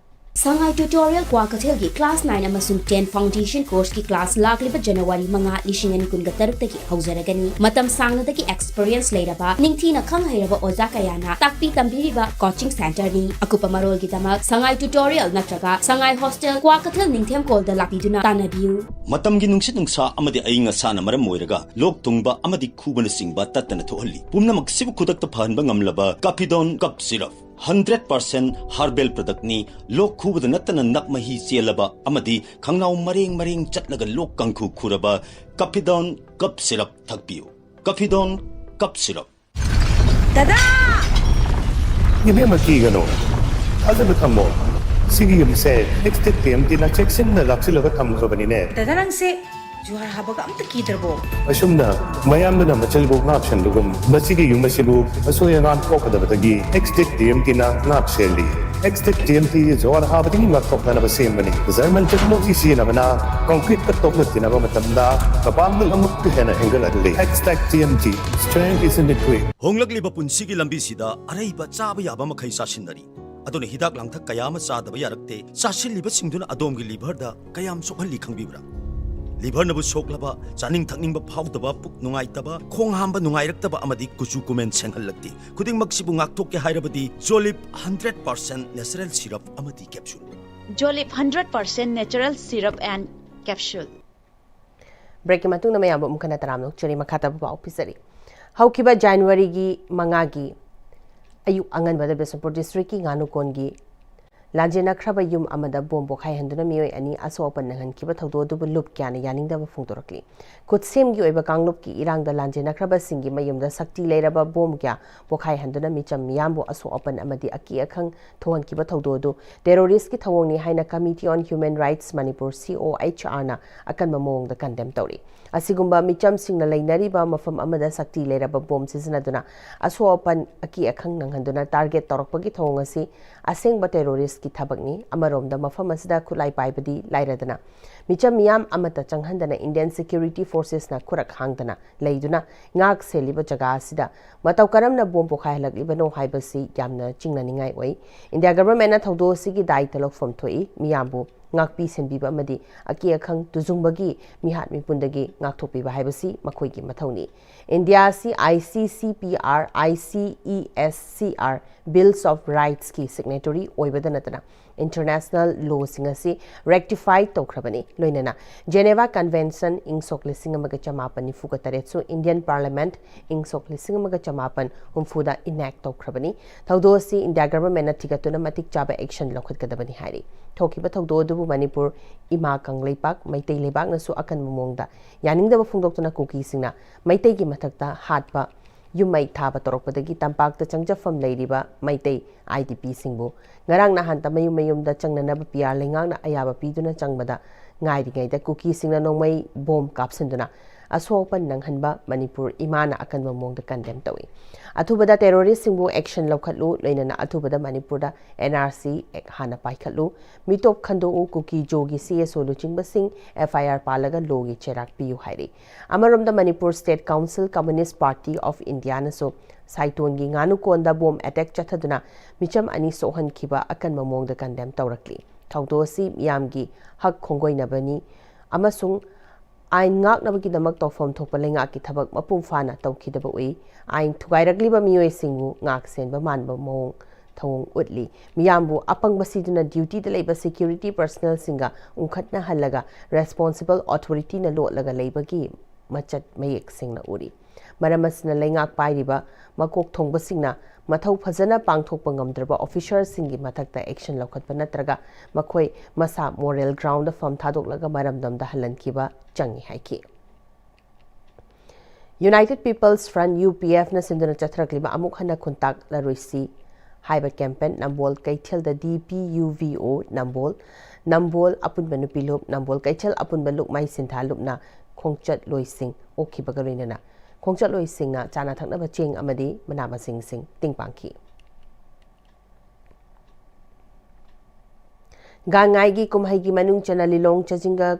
ꯁꯉꯥꯏ ꯇ꯭ꯌꯨꯇꯣꯔꯤꯌꯦꯜ ꯀ꯭ꯋꯥꯀꯩꯊꯦꯜꯒꯤ ꯀ꯭ꯂꯥꯁ ꯅꯥꯏꯟ ꯑꯃꯁꯨꯡ ꯇꯦꯟ ꯐꯥꯎꯟꯗꯦꯁꯟ ꯀꯣꯔꯁꯀꯤ ꯀ꯭ꯂꯥꯁ ꯂꯥꯛꯂꯤꯕ ꯖꯅꯋꯥꯔꯤ ꯃꯉꯥ, ꯂꯤꯁꯤꯡ ꯑꯅꯤ ꯀꯨꯟꯒ ꯇꯔꯨꯛꯇꯒꯤ ꯍꯧꯖꯔꯒꯅꯤ꯫ ꯃꯇꯝ ꯁꯥꯡꯅꯗꯒꯤ ꯑꯦꯛꯁꯄꯤꯔꯤꯌꯦꯟꯁ ꯂꯩꯔꯕ, ꯅꯤꯡꯊꯤꯅ ꯈꯪ ꯍꯩꯔꯕ ꯑꯣꯖꯥ ꯀꯌꯥꯅ ꯇꯥꯛꯄꯤ ꯇꯝꯕꯤꯔꯤꯕ ꯀꯣꯆꯤꯡ ꯁꯦꯟꯇꯔꯅꯤ꯫ ꯑꯀꯨꯞꯄ ꯃꯔꯣꯜꯒꯤꯗꯃꯛ ꯁꯉꯥꯏ ꯇ꯭ꯌꯨꯇꯣꯔꯤꯌꯦꯜ ꯅꯠꯇ꯭ꯔꯒ ꯁꯉꯥꯏ ꯍꯣꯁꯇꯦꯜ, ꯀ꯭ꯋꯥꯀꯩꯊꯦꯜ ꯅꯤꯡꯊꯦꯝꯀꯣꯜꯗ ꯂꯥꯛꯄꯤꯗꯨꯅ ꯇꯥꯟꯅꯕꯤꯌꯨ꯫ ꯃꯇꯝꯒꯤ ꯅꯨꯡꯁꯤꯠ ꯅꯨꯡꯁꯥ ꯑꯃꯗꯤ ꯑꯏꯪ ꯑꯁꯥꯅ ꯃꯔꯝ ꯑꯣꯏꯔꯒ ꯂꯣꯛ ꯊꯨꯡꯕ ꯑꯃꯗꯤ ꯈꯨꯕꯅꯆꯤꯡꯕ ꯇꯠꯇꯅ ꯊꯣꯛꯍꯜꯂꯤ꯫ ꯄꯨꯝꯅꯃꯛꯁꯤꯕꯨ ꯈꯨꯗꯛꯇ ꯐꯍꯟꯕ ꯉꯝꯂꯕ ꯀꯥꯐꯤꯗꯣꯟ cup syrup. Hundred percent herbal ꯄ꯭ꯔꯗꯛꯅꯤ꯫ ꯂꯣꯛ ꯈꯨꯕꯗ ꯅꯠꯇꯅ ꯅꯞ ꯃꯍꯤ ꯆꯦꯜꯂꯕ ꯑꯃꯗꯤ ꯈꯪꯅꯥꯎ ꯃꯔꯦꯡ ꯃꯔꯦꯡ ꯆꯠꯂꯒ ꯂꯣꯛ ꯀꯥꯡꯈꯨ ꯈꯨꯔꯕ ꯀꯐꯤꯗꯣꯟ ꯀꯞ ꯁꯤꯔꯞ ꯊꯛꯄꯤꯌꯨ꯫ ꯀꯐꯤꯗꯣꯟ ꯀꯞ ꯁꯤꯔꯞ꯫ ꯗꯗꯥ! ꯏꯕꯦꯝꯃ, ꯀꯤꯒꯅꯨ, ꯊꯥꯖꯕ ꯊꯝꯃꯣ꯫ ꯁꯤꯒꯤ ꯌꯨꯝꯁꯦ ꯑꯦꯛꯁꯇꯦꯛ ꯇꯤ ꯑꯦꯝ ꯇꯤꯅ ꯆꯦꯛꯁꯤꯟꯅ ꯂꯥꯛꯁꯤꯜꯂꯒ ꯊꯝꯈ꯭ꯔꯕꯅꯤꯅꯦ꯫ ꯗꯗꯥ, ꯅꯪꯁꯦ ꯖꯨꯍꯥꯔ ꯍꯥꯕꯒ ꯑꯝꯇ ꯀꯤꯗ꯭ꯔꯕꯣ? ꯑꯁꯨꯝꯅ ꯃꯌꯥꯝꯗꯨꯅ ꯃꯆꯤꯜꯕꯨ ꯉꯥꯛꯁꯦꯟꯕꯒꯨꯝ, ꯃꯁꯤꯒꯤ ꯌꯨꯝ ꯑꯁꯤꯕꯨ ꯑꯁꯣꯏ ꯑꯉꯥꯝ ꯊꯣꯛꯀꯗꯕꯗꯒꯤ ꯑꯦꯛꯁꯇꯦꯛ ꯇꯤ ꯑꯦꯝ ꯇꯤꯅ ꯉꯥꯛ ꯁꯦꯜꯂꯤ꯫ ꯑꯦꯛꯁꯇꯦꯛ ꯇꯤ ꯑꯦꯝ ꯇꯤ ꯖꯨꯍꯥꯔ ꯍꯥꯕꯗꯒꯤ ꯉꯥꯛꯊꯣꯛꯅꯅꯕ ꯁꯦꯝꯕꯅꯤ꯫ ꯖꯔꯃꯟ ꯇꯦꯛꯅꯣꯂꯣꯖꯤ ꯁꯤꯖꯤꯟꯅꯕꯅ ꯀꯪꯀ꯭ꯔꯤꯠꯀ ꯇꯣꯛꯅ ꯇꯤꯟꯅꯕ ꯃꯇꯝꯗ ꯃꯄꯥꯡꯒꯜ ꯑꯃꯨꯛꯀ ꯍꯦꯟꯅ ꯍꯦꯟꯒꯠꯍꯜꯂꯤ꯫ ꯑꯦꯛꯁꯇꯦꯛ T M T, strength is in the grit. ꯍꯣꯡꯂꯛꯂꯤꯕ ꯄꯨꯟꯁꯤꯒꯤ ꯂꯝꯕꯤꯁꯤꯗ ꯑꯔꯩꯕ ꯆꯥꯕ ꯌꯥꯕ ꯃꯈꯩ ꯆꯥꯁꯤꯟꯅꯔꯤ꯫ ꯑꯗꯨꯅ ꯍꯤꯗꯥꯛ ꯂꯥꯡꯊꯛ ꯀꯌꯥ ꯑꯃ ꯆꯥꯗꯕ ꯌꯥꯔꯛꯇꯦ꯫ ꯆꯥꯁꯤꯜꯂꯤꯕꯁꯤꯡꯗꯨꯅ ꯑꯗꯣꯝꯒꯤ ꯂꯤꯚꯔꯗ ꯀꯌꯥꯝ ꯁꯣꯛꯍꯜꯂꯤ ꯈꯪꯕꯤꯕ꯭ꯔꯥ? ꯂꯤꯚꯔꯅꯕꯨ ꯁꯣꯛꯂꯕ, ꯆꯥꯅꯤꯡ ꯊꯛꯅꯤꯡꯕ ꯐꯥꯎꯗꯕ, ꯄꯨꯛ ꯅꯨꯡꯉꯥꯏꯇꯕ, ꯈꯣꯡ ꯍꯥꯝꯕ ꯅꯨꯡꯉꯥꯏꯔꯛꯇꯕ ꯑꯃꯗꯤ ꯀꯨꯆꯨ ꯀꯨꯃꯦꯟ ꯁꯦꯡꯍꯜꯂꯛꯇꯦ꯫ ꯈꯨꯗꯤꯡꯃꯛꯁꯤꯕꯨ ꯉꯥꯛꯊꯣꯛꯀꯦ ꯍꯥꯏꯔꯕꯗꯤ ꯖꯣꯂꯤꯞ ꯍꯟꯗ꯭ꯔꯦꯠ ꯄꯥꯔꯁꯦꯟ ꯅꯦꯆꯔꯦꯜ ꯁꯤꯔꯞ ꯑꯃꯗꯤ capsule. Jolip hundred percent natural syrup and capsule. ꯕ꯭ꯔꯦꯛꯀꯤ ꯃꯇꯨꯡꯗ ꯃꯌꯥꯝꯕꯨ ꯑꯃꯨꯛ ꯍꯟꯅ ꯇꯔꯥꯝꯅ ꯑꯣꯛꯆꯔꯤ꯫ ꯃꯈꯥ ꯇꯥꯕ ꯄꯥꯎ ꯄꯤꯖꯔꯤ꯫ ꯍꯧꯈꯤꯕ ꯖꯅꯋꯥꯔꯤꯒꯤ ꯃꯉꯥꯒꯤ ꯑꯌꯨꯛ ꯑꯉꯟꯕꯗ ꯕꯤꯁꯅꯨꯄꯨꯔ ꯗꯤꯁꯇ꯭ꯔꯤꯛꯀꯤ ꯉꯥꯅꯨꯀꯣꯟꯒꯤ ꯂꯥꯟꯖꯦꯟꯅꯈ꯭ꯔꯕ ꯌꯨꯝ ꯑꯃꯗ ꯕꯣꯝ ꯄꯣꯈꯥꯏꯍꯟꯗꯨꯅ ꯃꯤꯑꯣꯏ ꯑꯅꯤ ꯑꯁꯣꯛ ꯑꯄꯟ ꯅꯪꯍꯟꯈꯤꯕ ꯊꯧꯗꯣꯛ ꯑꯗꯨꯕꯨ ꯂꯨꯞ ꯀꯌꯥꯅ ꯌꯥꯅꯤꯡꯗꯕ ꯐꯣꯡꯗꯣꯔꯛꯂꯤ꯫ ꯈꯨꯠꯁꯦꯝꯒꯤ ꯑꯣꯏꯕ ꯀꯥꯡꯂꯨꯞꯀꯤ ꯏꯔꯥꯡꯗ ꯂꯥꯟꯖꯦꯟꯅꯈ꯭ꯔꯕꯁꯤꯡꯒꯤ ꯃꯌꯨꯝꯗ ꯁꯛꯇꯤ ꯂꯩꯔꯕ ꯕꯣꯝ ꯀꯌꯥ ꯄꯣꯈꯥꯏꯍꯟꯗꯨꯅ ꯃꯤꯆꯝ ꯃꯤꯌꯥꯝꯕꯨ ꯑꯁꯣꯛ ꯑꯄꯟ ꯑꯃꯗꯤ ꯑꯀꯤ ꯑꯈꯪ ꯊꯣꯛꯍꯟꯈꯤꯕ ꯊꯧꯗꯣꯛ ꯑꯗꯨ ꯇꯦꯔꯣꯔꯤꯁ꯭ꯠꯀꯤ ꯊꯧꯑꯣꯡꯅꯤ ꯍꯥꯏꯅ Committee on Human Rights Manipur, C O H R ꯅ ꯑꯀꯟꯕ ꯃꯑꯣꯡꯗ ꯀꯟꯗꯦꯝ ꯇꯧꯔꯤ꯫ ꯑꯁꯤꯒꯨꯝꯕ ꯃꯤꯆꯝꯁꯤꯡꯅ ꯂꯩꯅꯔꯤꯕ ꯃꯐꯝ ꯑꯃꯗ ꯁꯛꯇꯤ ꯂꯩꯔꯕ ꯕꯣꯝ ꯁꯤꯖꯤꯟꯅꯗꯨꯅ ꯑꯁꯣꯛ ꯑꯄꯟ, ꯑꯀꯤ ꯑꯈꯪ ꯅꯪꯍꯟꯗꯨꯅ ꯇꯥꯔꯒꯦꯠ ꯇꯧꯔꯛꯄꯒꯤ ꯊꯧꯑꯣꯡ ꯑꯁꯤ ꯑꯁꯦꯡꯕ ꯇꯦꯔꯣꯔꯤꯁ꯭ꯠꯀꯤ ꯊꯕꯛꯅꯤ꯫ ꯑꯃꯔꯣꯝꯗ ꯃꯐꯝ ꯑꯁꯤꯗ ꯈꯨꯠꯂꯥꯏ ꯄꯥꯏꯕꯗꯤ ꯂꯥꯏꯔꯗꯅ ꯃꯤꯆꯝ ꯃꯤꯌꯥꯝ ꯑꯃꯠꯇ ꯆꯪꯍꯟꯗꯅ Indian Security Forces ꯅ ꯈꯨꯔꯛ ꯍꯥꯡꯗꯅ ꯂꯩꯗꯨꯅ ꯉꯥꯛ ꯁꯦꯜꯂꯤꯕ ꯖꯒꯥ ꯑꯁꯤꯗ ꯃꯇꯧ ꯀꯔꯝꯅ ꯕꯣꯝ ꯄꯣꯈꯥꯏꯍꯜꯂꯛꯂꯤꯕꯅꯣ ꯍꯥꯏꯕꯁꯤ ꯌꯥꯝꯅ ꯆꯤꯡꯅꯅꯤꯡꯉꯥꯏ ꯑꯣꯏ꯫ India Government ꯅ ꯊꯧꯗꯣꯛ ꯑꯁꯤꯒꯤ ꯗꯥꯏꯇ ꯂꯧꯐꯝ ꯊꯣꯛꯏ꯫ ꯃꯤꯌꯥꯝꯕꯨ ꯉꯥꯛꯄꯤ ꯁꯦꯟꯕꯤꯕ ꯑꯃꯗꯤ ꯑꯀꯤ ꯑꯈꯪ ꯇꯨꯖꯨꯡꯕꯒꯤ ꯃꯤꯍꯥꯠ ꯃꯤꯄꯨꯟꯗꯒꯤ ꯉꯥꯛꯊꯣꯛꯄꯤꯕ ꯍꯥꯏꯕꯁꯤ ꯃꯈꯣꯏꯒꯤ ꯃꯊꯧꯅꯤ꯫ ꯏꯟꯗꯤꯌꯥ ꯑꯁꯤ I C C P R, I C E S C R, Bills of Rights ꯀꯤ signatory ꯑꯣꯏꯕꯗ ꯅꯠꯇꯅ International lawꯁꯤꯡ ꯑꯁꯤ rectify ꯇꯧꯈ꯭ꯔꯕꯅꯤ꯫ ꯂꯣꯏꯅꯅ Geneva Convention ꯏꯪ ꯁꯣꯛ ꯂꯤꯁꯤꯡ ꯑꯃꯒ ꯆꯃꯥꯄꯟ ꯅꯤꯐꯨꯒ ꯇꯔꯦꯠꯁꯨ Indian Parliament ꯏꯪ ꯁꯣꯛ ꯂꯤꯁꯤꯡ ꯑꯃꯒ ꯆꯃꯥꯄꯟ ꯍꯨꯝꯐꯨꯗ enact ꯇꯧꯈ꯭ꯔꯕꯅꯤ꯫ ꯊꯧꯗꯣꯛ ꯑꯁꯤ India governmentꯅ ꯊꯤꯒꯠꯇꯨꯅ ꯃꯇꯤꯛ ꯆꯥꯕ action ꯂꯧꯈꯠꯀꯗꯕꯅꯤ ꯍꯥꯏꯔꯤ꯫ ꯊꯣꯛꯈꯤꯕ ꯊꯧꯗꯣꯛ ꯑꯗꯨꯕꯨ ꯃꯅꯤꯄꯨꯔ ꯏꯃꯥ ꯀꯪꯂꯩꯄꯥꯛ ꯃꯩꯇꯩ ꯂꯩꯕꯥꯛꯅꯁꯨ ꯑꯀꯟꯕ ꯃꯑꯣꯡꯗ ꯌꯥꯅꯤꯡꯗꯕ ꯐꯣꯡꯗꯣꯛꯇꯨꯅ ꯀꯨꯀꯤꯁꯤꯡꯅ ꯃꯩꯇꯩꯒꯤ ꯃꯊꯛꯇ ꯍꯥꯠꯄ, ꯌꯨꯝ ꯃꯩ ꯊꯥꯕ ꯇꯧꯔꯛꯄꯗꯒꯤ ꯇꯝꯄꯥꯛꯇ ꯆꯪꯖꯐꯝ ꯂꯩꯔꯤꯕ ꯃꯩꯇꯩ IDPꯁꯤꯡꯕꯨ ꯉꯔꯥꯡ ꯅꯍꯥꯟꯇ ꯃꯌꯨꯝ ꯃꯌꯨꯝꯗ ꯆꯪꯅꯅꯕ PR ꯂꯩꯉꯥꯛꯅ ꯑꯌꯥꯕ ꯄꯤꯗꯨꯅ ꯆꯪꯕꯗ ꯉꯥꯏꯔꯤꯉꯩꯗ ꯀꯨꯀꯤꯁꯤꯡꯅ ꯅꯣꯡꯃꯩ ꯕꯣꯝ ꯀꯥꯞꯁꯤꯟꯗꯨꯅ ꯑꯁꯣꯛ ꯑꯄꯟ ꯅꯪꯍꯟꯕ ꯃꯅꯤꯄꯨꯔ ꯏꯃꯥꯅ ꯑꯀꯟꯕ ꯃꯑꯣꯡꯗ condemn ꯇꯧꯏ꯫ ꯑꯊꯨꯕꯗ terroristꯁꯤꯡꯕꯨ action ꯂꯧꯈꯠꯂꯨ, ꯂꯣꯏꯅꯅ ꯑꯊꯨꯕꯗ ꯃꯅꯤꯄꯨꯔꯗ NRC Act ꯍꯥꯟꯅ ꯄꯥꯏꯈꯠꯂꯨ, ꯃꯤꯇꯣꯞ ꯈꯟꯗꯣꯛꯎ, ꯀꯨꯀꯤ ꯖꯣꯒꯤ CSO ꯂꯨꯆꯤꯡꯕꯁꯤꯡ FIR ꯄꯥꯜꯂꯒ lawꯒꯤ ꯆꯩꯔꯥꯛ ꯄꯤꯌꯨ ꯍꯥꯏꯔꯤ꯫ ꯑꯃꯔꯣꯝꯗ Manipur State Council Communist Party of Indiaꯅꯁꯨ ꯁꯥꯏꯇꯣꯟꯒꯤ ꯉꯥꯅꯨꯀꯣꯟꯗ ꯕꯣꯝ attack ꯆꯠꯊꯗꯨꯅ ꯃꯤꯆꯝ ꯑꯅꯤ ꯁꯣꯛꯍꯟꯈꯤꯕ ꯑꯀꯟꯕ ꯃꯑꯣꯡꯗ condemn ꯇꯧꯔꯛꯂꯤ꯫ ꯊꯧꯗꯣꯛ ꯑꯁꯤ ꯃꯤꯌꯥꯝꯒꯤ ꯍꯛ ꯈꯣꯡꯒꯣꯏꯅꯕꯅꯤ ꯑꯃꯁꯨꯡ ꯑꯥꯏꯟ ꯉꯥꯛꯅꯕꯒꯤꯗꯃꯛ ꯇꯧꯐꯝ ꯊꯣꯛꯄ ꯂꯩꯉꯥꯛꯀꯤ ꯊꯕꯛ ꯃꯄꯨꯡ ꯐꯥꯅ ꯇꯧꯈꯤꯗꯕ ꯎꯏ꯫ ꯑꯥꯏꯟ ꯊꯨꯒꯥꯏꯔꯛꯂꯤꯕ ꯃꯤꯑꯣꯏꯁꯤꯡꯕꯨ ꯉꯥꯛ ꯁꯦꯟꯕ ꯃꯥꯟꯕ ꯃꯑꯣꯡ ꯊꯧꯑꯣꯡ ꯎꯠꯂꯤ꯫ ꯃꯤꯌꯥꯝꯕꯨ ꯑꯄꯪꯕ ꯁꯤꯗꯨꯅ dutyꯗ ꯂꯩꯕ security personnelꯁꯤꯡꯒ ꯎꯪꯈꯠꯅꯍꯜꯂꯒ responsible authorityꯅ ꯂꯣꯠꯂꯒ ꯂꯩꯕꯒꯤ ꯃꯆꯠ ꯃꯌꯦꯛ ꯁꯦꯡꯅ ꯎꯔꯤ꯫ ꯃꯔꯝ ꯑꯁꯤꯅ ꯂꯩꯉꯥꯛ ꯄꯥꯏꯔꯤꯕ ꯃꯀꯣꯛ ꯊꯣꯡꯕꯁꯤꯡꯅ ꯃꯊꯧ ꯐꯖꯅ ꯄꯥꯡꯊꯣꯛꯄ ꯉꯝꯗ꯭ꯔꯕ officerꯁꯤꯡꯒꯤ ꯃꯊꯛꯇ action ꯂꯧꯈꯠꯄ ꯅꯠꯇ꯭ꯔꯒ ꯃꯈꯣꯏ ꯃꯁꯥ moral groundꯗ ꯐꯝ ꯊꯥꯗꯣꯛꯂꯒ ꯃꯔꯝꯗꯝꯗ ꯍꯜꯍꯟꯈꯤꯕ ꯆꯪꯏ ꯍꯥꯏꯈꯤ꯫ United People's Front, UPFꯅ ꯁꯤꯟꯗꯨꯅ ꯆꯠꯊꯔꯛꯂꯤꯕ ꯑꯃꯨꯛ ꯍꯟꯅ ꯈꯨꯟꯇꯥꯛꯂꯔꯣꯏꯁꯤ ꯍꯥꯏꯕ campaign ꯅꯝꯕꯣꯜ ꯀꯩꯊꯦꯜꯗ DPUVO ꯅꯝꯕꯣꯜ, ꯅꯝꯕꯣꯜ ꯑꯄꯨꯟꯕ ꯅꯨꯄꯤ ꯂꯨꯞ, ꯅꯝꯕꯣꯜ ꯀꯩꯊꯦꯜ ꯑꯄꯨꯟꯕ ꯂꯨꯞ ꯃꯥꯏ ꯁꯤꯟꯊꯥ ꯂꯨꯞꯅ ꯈꯣꯡꯆꯠꯂꯣꯏꯁꯤꯡ ꯑꯣꯛꯈꯤꯕꯒ ꯂꯣꯏꯅꯅ ꯈꯣꯡꯆꯠꯂꯣꯏꯁꯤꯡꯅ ꯆꯥꯅ ꯊꯛꯅꯕ ꯆꯦꯡ ꯑꯃꯗꯤ ꯃꯅꯥ ꯃꯁꯤꯡꯁꯤꯡ ꯇꯤꯡ ꯄꯥꯡꯈꯤ꯫ ꯒꯥꯟꯉꯥꯏꯒꯤ ꯀꯨꯝꯍꯩꯒꯤ ꯃꯅꯨꯡ ꯆꯟꯅ ꯂꯤꯂꯣꯡ ꯆꯥꯖꯤꯡꯒ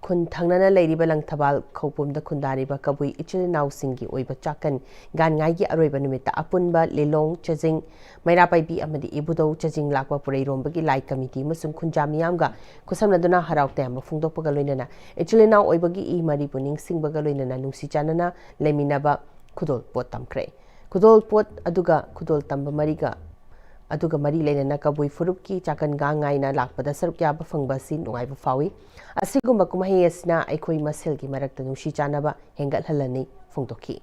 ꯈꯨꯟ ꯊꯪꯅꯅ ꯂꯩꯔꯤꯕ ꯂꯪꯊꯕꯥꯜ ꯈꯧꯄꯨꯝꯗ ꯈꯨꯟꯗꯥꯔꯤꯕ ꯀꯕꯨꯏ ꯏꯆꯤꯜ ꯏꯅꯥꯎꯁꯤꯡꯒꯤ ꯑꯣꯏꯕ ꯆꯥꯛꯀꯟ ꯒꯥꯟꯉꯥꯏꯒꯤ ꯑꯔꯣꯏꯕ ꯅꯨꯃꯤꯠꯇ ꯑꯄꯨꯟꯕ ꯂꯤꯂꯣꯡ ꯆꯥꯖꯤꯡ ꯃꯩꯔꯥ ꯄꯥꯏꯕꯤ ꯑꯃꯗꯤ ꯏꯕꯨꯙꯧ ꯆꯥꯖꯤꯡ ꯂꯥꯛꯄ ꯄꯨꯔꯩꯔꯣꯝꯕꯒꯤ ꯂꯥꯏ ꯀꯃꯤꯇꯤ ꯑꯃꯁꯨꯡ ꯈꯨꯟꯖꯥ ꯃꯤꯌꯥꯝꯒ ꯈꯨꯠꯁꯝꯅꯗꯨꯅ ꯍꯔꯥꯎ ꯇꯌꯥꯝꯕ ꯐꯣꯡꯗꯣꯛꯄꯒ ꯂꯣꯏꯅꯅ ꯏꯆꯤꯜ ꯏꯅꯥꯎ ꯑꯣꯏꯕꯒꯤ ꯏ ꯃꯔꯤꯕꯨ ꯅꯤꯡꯁꯤꯡꯕꯒ ꯂꯣꯏꯅꯅ ꯅꯨꯡꯁꯤ ꯆꯥꯟꯅꯅ ꯂꯩꯃꯤꯟꯅꯕ ꯈꯨꯗꯣꯜ ꯄꯣꯠ ꯇꯝꯈ꯭ꯔꯦ꯫ ꯈꯨꯗꯣꯜ ꯄꯣꯠ ꯑꯗꯨꯒ ꯈꯨꯗꯣꯜ ꯇꯝꯕ ꯃꯔꯤꯒ ꯑꯗꯨꯒ ꯃꯔꯤ ꯂꯩꯅꯅ ꯀꯕꯨꯏ ꯐꯨꯔꯨꯞꯀꯤ ꯆꯥꯀꯟ ꯒꯥꯡ ꯉꯥꯏꯅ ꯂꯥꯛꯄꯗ ꯁꯔꯨꯛ ꯌꯥꯕ ꯐꯪꯕ ꯑꯁꯤ ꯅꯨꯡꯉꯥꯏꯕ ꯐꯥꯎꯏ꯫ ꯑꯁꯤꯒꯨꯝꯕ ꯀꯨꯝꯍꯩ ꯑꯁꯤꯅ ꯑꯩꯈꯣꯏ ꯃꯁꯦꯜꯒꯤ ꯃꯔꯛꯇ ꯅꯨꯡꯁꯤ ꯆꯥꯟꯅꯕ ꯍꯦꯟꯒꯠꯍꯜꯂꯅꯤ ꯐꯣꯡꯗꯣꯛꯈꯤ꯫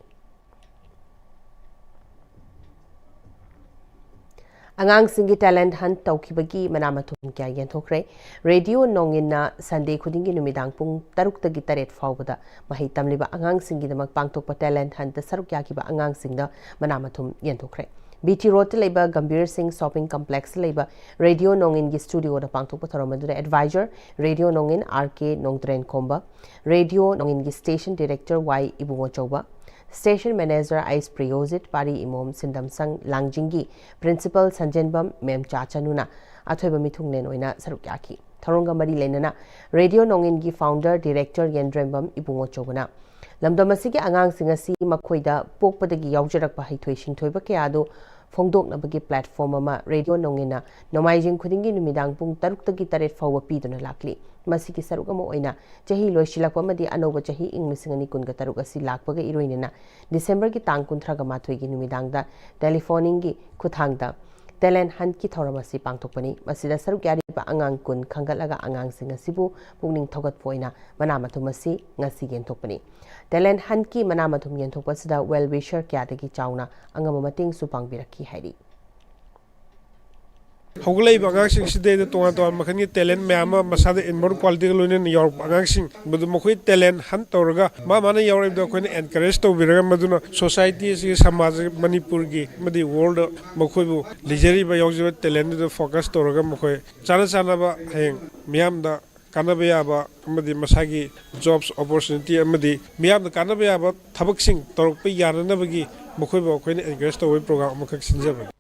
ꯑꯉꯥꯡꯁꯤꯡꯒꯤ talent hunt ꯇꯧꯈꯤꯕꯒꯤ ꯃꯅꯥ ꯃꯊꯨꯝ ꯀꯌꯥ ꯌꯦꯟꯊꯣꯛꯈ꯭ꯔꯦ꯫ ꯔꯦꯗꯤꯑꯣ ꯅꯣꯡꯏꯟꯅ Sunday ꯈꯨꯗꯤꯡꯒꯤ ꯅꯨꯃꯤꯗꯥꯡ ꯄꯨꯡ ꯇꯔꯨꯛꯇꯒꯤ ꯇꯔꯦꯠ ꯐꯥꯎꯕꯗ ꯃꯍꯩ ꯇꯝꯂꯤꯕ ꯑꯉꯥꯡꯁꯤꯡꯒꯤꯗꯃꯛ ꯄꯥꯡꯊꯣꯛꯄ talent huntꯇ ꯁꯔꯨꯛ ꯌꯥꯈꯤꯕ ꯑꯉꯥꯡꯁꯤꯡꯗ ꯃꯅꯥ ꯃꯊꯨꯝ ꯌꯦꯟꯊꯣꯛꯈ꯭ꯔꯦ꯫ ꯕꯤ ꯇꯤ ꯔꯣꯗꯇ ꯂꯩꯕ ꯒꯝꯚꯤꯔ ꯁꯤꯡ shopping complexꯇ ꯂꯩꯕ ꯔꯦꯗꯤꯑꯣ ꯅꯣꯡꯏꯟꯒꯤ studioꯗ ꯄꯥꯡꯊꯣꯛꯄ ꯊꯧꯔꯝ ꯑꯗꯨꯗ advisor ꯔꯦꯗꯤꯑꯣ ꯅꯣꯡꯏꯟ ꯑꯥꯔ ꯀꯦ ꯅꯣꯡꯗ꯭ꯔꯦꯟ ꯈꯣꯝꯕ, ꯔꯦꯗꯤꯑꯣ ꯅꯣꯡꯏꯟꯒꯤ station director ꯋꯥꯏ ꯏꯕꯨꯡꯉꯣ ꯆꯧꯕ, station manager ꯑꯩꯁ ꯄ꯭ꯔꯤꯌꯣꯖꯤꯠ, ꯄꯥꯔꯤ ꯏꯃꯣꯝ ꯁꯤꯟꯗꯝꯁꯪ ꯂꯥꯡꯖꯤꯡꯒꯤ principal ꯁꯟꯖꯦꯟꯕꯝ ꯃꯦꯝꯆꯥ ꯆꯅꯨꯅ ꯑꯊꯣꯏꯕ ꯃꯤꯊꯨꯡꯂꯦꯟ ꯑꯣꯏꯅ ꯁꯔꯨꯛ ꯌꯥꯈꯤ꯫ ꯊꯧꯔꯝꯒ ꯃꯔꯤ ꯂꯩꯅꯅ ꯔꯦꯗꯤꯑꯣ ꯅꯣꯡꯏꯟꯒꯤ founder director ꯌꯦꯟꯗ꯭ꯔꯦꯝꯕꯝ ꯏꯕꯨꯡꯉꯣ ꯆꯧꯕꯅ ꯂꯝꯗꯝ ꯑꯁꯤꯒꯤ ꯑꯉꯥꯡꯁꯤꯡ ꯑꯁꯤ ꯃꯈꯣꯏꯗ ꯄꯣꯛꯄꯗꯒꯤ ꯌꯥꯎꯖꯔꯛꯄ ꯍꯩꯊꯣꯏ ꯁꯤꯡꯊꯣꯏꯕ ꯀꯌꯥ ꯑꯗꯨ ꯐꯣꯡꯗꯣꯛꯅꯕꯒꯤ platform ꯑꯃ ꯔꯦꯗꯤꯑꯣ ꯅꯣꯡꯏꯟꯅ ꯅꯣꯡꯃꯥꯏꯖꯤꯡ ꯈꯨꯗꯤꯡꯒꯤ ꯅꯨꯃꯤꯗꯥꯡ ꯄꯨꯡ ꯇꯔꯨꯛꯇꯒꯤ ꯇꯔꯦꯠ ꯐꯥꯎꯕ ꯄꯤꯗꯨꯅ ꯂꯥꯛꯂꯤ꯫ ꯃꯁꯤꯒꯤ ꯁꯔꯨꯛ ꯑꯃ ꯑꯣꯏꯅ ꯆꯍꯤ ꯂꯣꯏꯁꯤꯜꯂꯛꯄ ꯑꯃꯗꯤ ꯑꯅꯧꯕ ꯆꯍꯤ ꯏꯪ ꯂꯤꯁꯤꯡ ꯑꯅꯤ ꯀꯨꯟꯒ ꯇꯔꯨꯛ ꯑꯁꯤ ꯂꯥꯛꯄꯒ ꯏꯔꯣꯏꯅꯅ Decemberꯒꯤ ꯇꯥꯡ ꯀꯨꯟꯊ꯭ꯔꯥꯒ ꯃꯥꯊꯣꯏꯒꯤ ꯅꯨꯃꯤꯗꯥꯡꯗ telephoneingꯒꯤ ꯈꯨꯠꯊꯥꯡꯗ talent huntꯀꯤ ꯊꯧꯔꯝ ꯑꯁꯤ ꯄꯥꯡꯊꯣꯛꯄꯅꯤ꯫ ꯃꯁꯤꯗ ꯁꯔꯨꯛ ꯌꯥꯔꯤꯕ ꯑꯉꯥꯡ ꯀꯨꯟ ꯈꯟꯒꯠꯂꯒ ꯑꯉꯥꯡꯁꯤꯡ ꯑꯁꯤꯕꯨ ꯄꯨꯛꯅꯤꯡ ꯊꯧꯒꯠꯄ ꯑꯣꯏꯅ ꯃꯅꯥ ꯃꯊꯨꯝ ꯑꯁꯤ ꯉꯁꯤ ꯌꯦꯟꯊꯣꯛꯄꯅꯤ꯫ Talent huntꯀꯤ ꯃꯅꯥ ꯃꯊꯨꯝ ꯌꯦꯟꯊꯣꯛꯄ ꯑꯁꯤꯗ well wisher ꯀꯌꯥꯗꯒꯤ ꯆꯥꯎꯅ ꯑꯉꯝꯕ ꯃꯇꯦꯡꯁꯨ ꯄꯥꯡꯕꯤꯔꯛꯈꯤ ꯍꯥꯏꯔꯤ꯫ ꯍꯧꯒꯠꯂꯛꯏꯕ ꯑꯉꯥꯡꯁꯤꯡꯁꯤꯗꯩꯗ ꯇꯣꯉꯥꯟ ꯇꯣꯉꯥꯟꯕ ꯃꯈꯜꯒꯤ talent ꯃꯌꯥꯝ ꯑꯃ ꯃꯁꯥꯗ inborn qualityꯒ ꯂꯣꯏꯅꯅ ꯌꯥꯎꯔꯛꯄ ꯑꯉꯥꯡꯁꯤꯡ, ꯃꯗꯨ ꯃꯈꯣꯏ talent hunt ꯇꯧꯔꯒ ꯃꯥ ꯃꯥꯅ ꯌꯥꯎꯔꯛꯏꯕꯗꯣ ꯑꯩꯈꯣꯏꯅ encourage ꯇꯧꯕꯤꯔꯒ, ꯃꯗꯨꯅ society ꯑꯁꯤꯒꯤ, ꯁꯃꯥꯖ ꯃꯅꯤꯄꯨꯔꯒꯤ ꯑꯃꯗꯤ world ꯃꯈꯣꯏꯕꯨ ꯂꯩꯖꯔꯤꯕ, ꯌꯥꯎꯖꯔꯤꯕ talentꯗꯨꯗ focus ꯇꯧꯔꯒ ꯃꯈꯣꯏ ꯆꯥꯅ ꯆꯥꯅꯕ ꯍꯌꯦꯡ ꯃꯤꯌꯥꯝꯗ ꯀꯥꯟꯅꯕ ꯌꯥꯕ ꯑꯃꯗꯤ ꯃꯁꯥꯒꯤ jobs opportunity ꯑꯃꯗꯤ ꯃꯤꯌꯥꯝꯗ ꯀꯥꯟꯅꯕ ꯌꯥꯕ ꯊꯕꯛꯁꯤꯡ ꯇꯧꯔꯛꯄ ꯌꯥꯅꯅꯕꯒꯤ ꯃꯈꯣꯏꯕꯨ ꯑꯩꯈꯣꯏꯅ encourage ꯇꯧꯕꯒꯤ program ꯑꯃꯈꯛ ꯁꯤꯟꯖꯕꯅꯤ꯫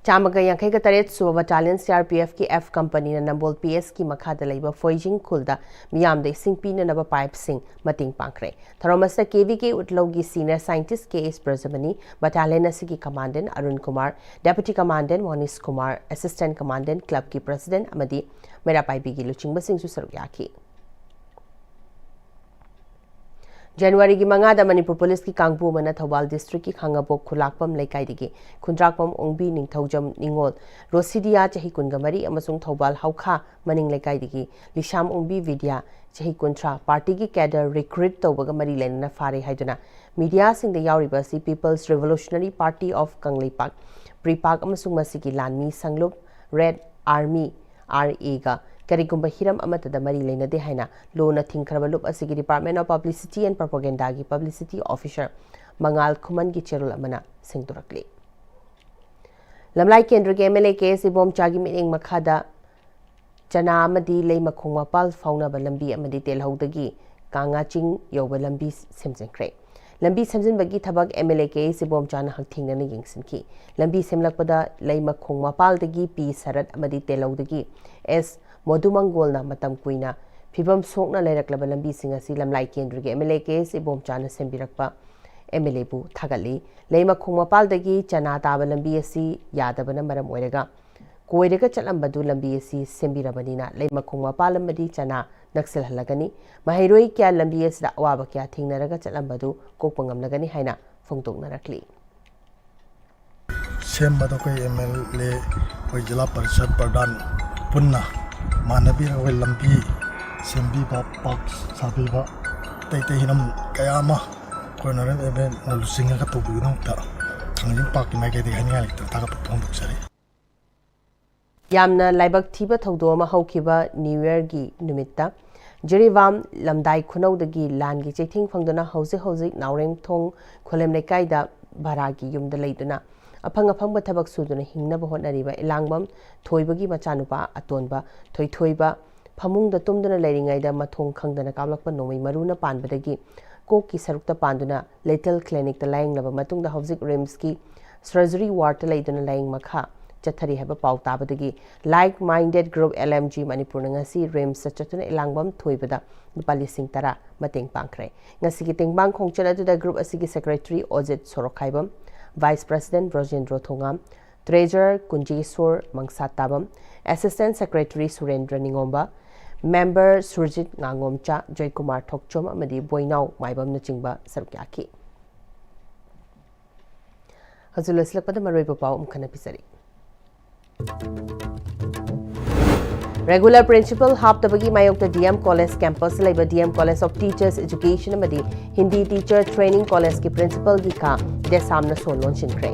ꯆꯥꯝꯃꯒ ꯌꯥꯡꯈꯩꯒ ꯇꯔꯦꯠ ꯁꯨꯕ battalion C R P Fꯀꯤ F companyꯅ ꯅꯝꯕꯣꯜ P Sꯀꯤ ꯃꯈꯥꯗ ꯂꯩꯕ ꯐꯣꯏꯖꯤꯡ ꯈꯨꯜꯗ ꯃꯤꯌꯥꯝꯗ ꯏꯁꯤꯡ ꯄꯤꯅꯅꯕ pipeꯁꯤꯡ ꯃꯇꯦꯡ ꯄꯥꯡꯈ꯭ꯔꯦ꯫ ꯊꯧꯔꯝ ꯑꯁꯤꯗ ꯀꯦ ꯚꯤ ꯀꯦ ꯎꯠꯂꯧꯒꯤ senior scientist K S Brajamani, battalion ꯑꯁꯤꯒꯤ commandant Arun Kumar, deputy commandant Monish Kumar, assistant commandant clubꯀꯤ president ꯑꯃꯗꯤ ꯃꯩꯔꯥ ꯄꯥꯏꯕꯤꯒꯤ ꯂꯨꯆꯤꯡꯕꯁꯤꯡꯁꯨ ꯁꯔꯨꯛ ꯌꯥꯈꯤ꯫ ꯖꯅꯋꯥꯔꯤꯒꯤ ꯃꯉꯥꯗ ꯃꯅꯤꯄꯨꯔ ꯄꯨꯂꯤꯁꯀꯤ ꯀꯥꯡꯕꯨ ꯑꯃꯅ ꯊꯧꯕꯥꯜ ꯗꯤꯁꯇ꯭ꯔꯤꯛꯀꯤ ꯈꯥꯡꯉꯕꯣꯛ ꯈꯨꯂꯥꯛꯄꯝ ꯂꯩꯀꯥꯏꯗꯒꯤ ꯈꯨꯟꯗ꯭ꯔꯥꯛꯄꯝ ꯑꯣꯡꯕꯤ ꯅꯤꯡꯊꯧꯖꯝ ꯅꯤꯉꯣꯜ ꯔꯣꯁꯤꯗꯤꯌꯥ ꯆꯍꯤ ꯀꯨꯟꯒ ꯃꯔꯤ ꯑꯃꯁꯨꯡ ꯊꯧꯕꯥꯜ ꯍꯧꯈꯥ ꯃꯅꯤꯡ ꯂꯩꯀꯥꯏꯗꯒꯤ ꯂꯤꯁꯥꯝ ꯑꯣꯡꯕꯤ ꯕꯤꯗ꯭ꯌꯥ ꯆꯍꯤ ꯀꯨꯟꯊ꯭ꯔꯥ ꯄꯥꯔꯇꯤꯒꯤ ꯀꯦꯗꯔ ꯔꯤꯀ꯭ꯔꯨꯠ ꯇꯧꯕꯒ ꯃꯔꯤ ꯂꯩꯅꯅ ꯐꯥꯔꯦ ꯍꯥꯏꯗꯨꯅ ꯃꯤꯗꯤꯌꯥꯁꯤꯡꯗ ꯌꯥꯎꯔꯤꯕ ꯑꯁꯤ People's Revolutionary Party of Kangleipak, ꯄ꯭ꯔꯤꯄꯥꯛ ꯑꯃꯁꯨꯡ ꯃꯁꯤꯒꯤ ꯂꯥꯟꯃꯤ ꯁꯪꯂꯨꯞ ꯔꯦꯗ ꯑꯥꯔꯃꯤ, ꯑꯥꯔ ꯑꯦꯒ ꯀꯔꯤꯒꯨꯝꯕ ꯍꯤꯔꯝ ꯑꯃꯠꯇꯗ ꯃꯔꯤ ꯂꯩꯅꯗꯦ ꯍꯥꯏꯅ ꯂꯣꯅ ꯊꯤꯡꯈ꯭ꯔꯕ ꯂꯨꯞ ꯑꯁꯤꯒꯤ Department of Publicity and Propagandaꯒꯤ publicity officer ꯃꯉꯥꯜ ꯈꯨꯃꯟꯒꯤ ꯆꯦꯔꯣꯜ ꯑꯃꯅ ꯁꯦꯡꯗꯣꯔꯛꯂꯤ꯫ ꯂꯝꯂꯥꯏ ꯀꯦꯟꯗ꯭ꯔꯒꯤ ꯑꯦꯝ ꯑꯦꯜ ꯑꯦ ꯀꯦ ꯑꯦꯁ ꯏꯕꯣꯝꯆꯥꯒꯤ ꯃꯤꯠꯌꯦꯡ ꯃꯈꯥꯗ ꯆꯅꯥ ꯑꯃꯗꯤ ꯂꯩꯃꯈꯣꯡ ꯃꯄꯥꯜ ꯐꯥꯎꯅꯕ ꯂꯝꯕꯤ ꯑꯃꯗꯤ ꯇꯦꯜꯍꯧꯗꯒꯤ ꯀꯥꯉꯥꯆꯤꯡ ꯌꯧꯕ ꯂꯝꯕꯤ ꯁꯦꯝꯖꯤꯟꯈ꯭ꯔꯦ꯫ ꯂꯝꯕꯤ ꯁꯦꯝꯖꯤꯟꯕꯒꯤ ꯊꯕꯛ M L A K S ꯏꯕꯣꯝꯆꯥꯅ ꯍꯛꯊꯦꯡꯅꯅ ꯌꯦꯡꯁꯤꯟꯈꯤ꯫ ꯂꯝꯕꯤ ꯁꯦꯝꯂꯛꯄꯗ ꯂꯩꯃꯈꯣꯡ ꯃꯄꯥꯜꯗꯒꯤ ꯄꯤ ꯁꯔꯠ ꯑꯃꯗꯤ ꯇꯦꯜꯍꯧꯗꯒꯤ ꯑꯦꯁ ꯃꯣꯗꯨꯃꯪꯒꯣꯜꯅ ꯃꯇꯝ ꯀꯨꯏꯅ ꯐꯤꯕꯝ ꯁꯣꯛꯅ ꯂꯩꯔꯛꯂꯕ ꯂꯝꯕꯤꯁꯤꯡ ꯑꯁꯤ ꯂꯝꯂꯥꯏ ꯀꯦꯟꯗ꯭ꯔꯒꯤ M L A K S ꯏꯕꯣꯝꯆꯥꯅ ꯁꯦꯝꯕꯤꯔꯛꯄ ꯑꯦꯝ ꯑꯦꯜ ꯑꯦꯕꯨ ꯊꯥꯒꯠꯂꯤ꯫ ꯂꯩꯃꯈꯣꯡ ꯃꯄꯥꯜꯗꯒꯤ ꯆꯅꯥ ꯇꯥꯕ ꯂꯝꯕꯤ ꯑꯁꯤ ꯌꯥꯗꯕꯅ ꯃꯔꯝ ꯑꯣꯏꯔꯒ ꯀꯣꯏꯔꯒ ꯆꯠꯂꯝꯕꯗꯨ ꯂꯝꯕꯤ ꯑꯁꯤ ꯁꯦꯝꯕꯤꯔꯕꯅꯤꯅ ꯂꯩꯃꯈꯣꯡ ꯃꯄꯥꯜ ꯑꯃꯗꯤ ꯆꯅꯥ ꯅꯛꯁꯤꯜꯍꯜꯂꯒꯅꯤ꯫ ꯃꯍꯩꯔꯣꯏ ꯀꯌꯥ ꯂꯝꯕꯤ ꯑꯁꯤꯗ ꯑꯋꯥꯕ ꯀꯌꯥ ꯊꯦꯡꯅꯔꯒ ꯆꯠꯂꯝꯕꯗꯨ ꯀꯣꯛꯄ ꯉꯝꯂꯒꯅꯤ ꯍꯥꯏꯅ ꯐꯣꯡꯗꯣꯛꯅꯔꯛꯂꯤ꯫ ꯁꯦꯝꯕꯗ ꯑꯩꯈꯣꯏ ꯑꯦꯝ ꯑꯦꯜ ꯑꯦ, ꯑꯩꯈꯣꯏ ꯖꯤꯂꯥ ꯄꯔꯤꯁꯠ ꯄ꯭ꯔꯙꯥꯟ ꯄꯨꯟꯅ ꯃꯥꯟꯅꯕꯤꯔꯒ ꯑꯩꯈꯣꯏ ꯂꯝꯕꯤ ꯁꯦꯝꯕꯤꯕ, ꯄꯥꯛ ꯁꯥꯕꯤꯕ, ꯑꯇꯩ ꯑꯇꯩ ꯍꯤꯔꯝ ꯀꯌꯥ ꯑꯃ ꯑꯩꯈꯣꯏ ꯑꯣꯅꯔꯦꯕꯜ ꯑꯦꯝ ꯑꯦꯜ ꯑꯦꯅ ꯂꯨꯆꯤꯡꯉꯒ ꯇꯧꯕꯤꯕꯒꯤꯗꯃꯛꯇ ꯊꯥꯡꯖꯤꯡ ꯄꯥꯛꯀꯤ ꯃꯥꯏꯀꯩꯗꯒꯤ ꯍꯥꯏꯅꯤꯡꯉꯥꯏ ꯂꯩꯇꯅ ꯊꯥꯒꯠꯄ ꯐꯣꯡꯗꯣꯛꯆꯔꯤ꯫ ꯌꯥꯝꯅ ꯂꯥꯏꯕꯛ ꯊꯤꯕ ꯊꯧꯗꯣꯛ ꯑꯃ ꯍꯧꯈꯤꯕ ꯅ꯭ꯌꯨ ꯌꯔꯒꯤ ꯅꯨꯃꯤꯠꯇ ꯖꯤꯔꯤꯕꯥꯝ ꯂꯝꯗꯥꯏ ꯈꯨꯅꯧꯗꯒꯤ ꯂꯥꯟꯒꯤ ꯆꯩꯊꯦꯡ ꯐꯪꯗꯨꯅ ꯍꯧꯖꯤꯛ ꯍꯧꯖꯤꯛ ꯅꯥꯎꯔꯦꯝꯊꯣꯡ ꯈꯣꯂꯦꯝ ꯂꯩꯀꯥꯏꯗ ꯚꯔꯥꯒꯤ ꯌꯨꯝꯗ ꯂꯩꯗꯨꯅ ꯑꯐꯪ ꯑꯐꯪꯕ ꯊꯕꯛ ꯁꯨꯗꯨꯅ ꯍꯤꯡꯅꯕ ꯍꯣꯠꯅꯔꯤꯕ ꯏꯂꯥꯡꯕꯝ ꯊꯣꯏꯕꯒꯤ ꯃꯆꯥꯅꯨꯄꯥ ꯑꯇꯣꯟꯕ ꯊꯣꯏꯊꯣꯏꯕ ꯐꯃꯨꯡꯗ ꯇꯨꯝꯗꯨꯅ ꯂꯩꯔꯤꯉꯩꯗ ꯃꯊꯣꯡ ꯈꯪꯗꯅ ꯀꯥꯞꯂꯛꯄ ꯅꯣꯡꯃꯩ ꯃꯔꯨꯅ ꯄꯥꯟꯕꯗꯒꯤ ꯀꯣꯛꯀꯤ ꯁꯔꯨꯛꯇ ꯄꯥꯟꯗꯨꯅ ꯂꯤꯇꯜ ꯀ꯭ꯂꯤꯅꯤꯛꯇ ꯂꯥꯌꯦꯡꯂꯕ ꯃꯇꯨꯡꯗ ꯍꯧꯖꯤꯛ ꯔꯤꯝꯁꯀꯤ ꯁꯔꯖꯔꯤ ꯋꯥꯔꯗꯇ ꯂꯩꯗꯨꯅ ꯂꯥꯌꯦꯡ ꯃꯈꯥ ꯆꯠꯊꯔꯤ ꯍꯥꯏꯕ ꯄꯥꯎ ꯇꯥꯕꯗꯒꯤ Like Minded Group, L M G, ꯃꯅꯤꯄꯨꯔꯅ ꯉꯁꯤ ꯔꯤꯝꯁꯇ ꯆꯠꯇꯨꯅ ꯏꯂꯥꯡꯕꯝ ꯊꯣꯏꯕꯗ ꯂꯨꯄꯥ ꯂꯤꯁꯤꯡ ꯇꯔꯥ ꯃꯇꯦꯡ ꯄꯥꯡꯈ꯭ꯔꯦ꯫ ꯉꯁꯤꯒꯤ ꯇꯦꯡꯕꯥꯡ ꯈꯣꯡꯆꯠ ꯑꯗꯨꯗ ꯒ꯭ꯔꯨꯞ ꯑꯁꯤꯒꯤ ꯁꯦꯀ꯭ꯔꯦꯇꯔꯤ ꯑꯣꯖꯤꯠ ꯁꯣꯔꯣꯛꯈꯥꯏꯕꯝ, ꯚꯥꯏꯁ ꯄ꯭ꯔꯁꯤꯗꯦꯟꯠ ꯕ꯭ꯔꯣꯖꯦꯟꯗ꯭ꯔꯣ ꯊꯣꯉꯥꯝ, ꯇ꯭ꯔꯦꯖꯔꯔ ꯀꯨꯟꯖꯦꯁꯣꯔ ꯃꯪꯁꯥꯠꯇꯥꯕꯝ, assistant secretary ꯁꯨꯔꯦꯟꯗ꯭ꯔ ꯅꯤꯉꯣꯝꯕ, member Surjit ꯉꯥꯉꯣꯝꯆꯥ, Joykumar ꯊꯣꯛꯆꯣꯝ ꯑꯃꯗꯤ ꯕꯣꯏꯅꯥꯎ ꯃꯥꯏꯕꯝꯅꯆꯤꯡꯕ ꯁꯔꯨꯛ ꯌꯥꯈꯤ꯫ ꯍꯧꯖꯤꯛ ꯂꯣꯏꯁꯤꯜꯂꯛꯄꯗ ꯃꯔꯨꯑꯣꯏꯕ ꯄꯥꯎ ꯑꯃꯨꯛ ꯍꯟꯅ ꯄꯤꯖꯔꯤ꯫ Regular principal ꯍꯥꯞꯇꯕꯒꯤ ꯃꯥꯌꯣꯛꯇ D M College campus ꯂꯩꯕ D M College of Teachers Education ꯑꯃꯗꯤ Hindi Teacher Training College ꯀꯤ principal ꯒꯤ ꯀꯥ ꯗꯦꯁꯥꯝꯅ ꯁꯣ ꯂꯣꯟꯁꯤꯟꯈ꯭ꯔꯦ꯫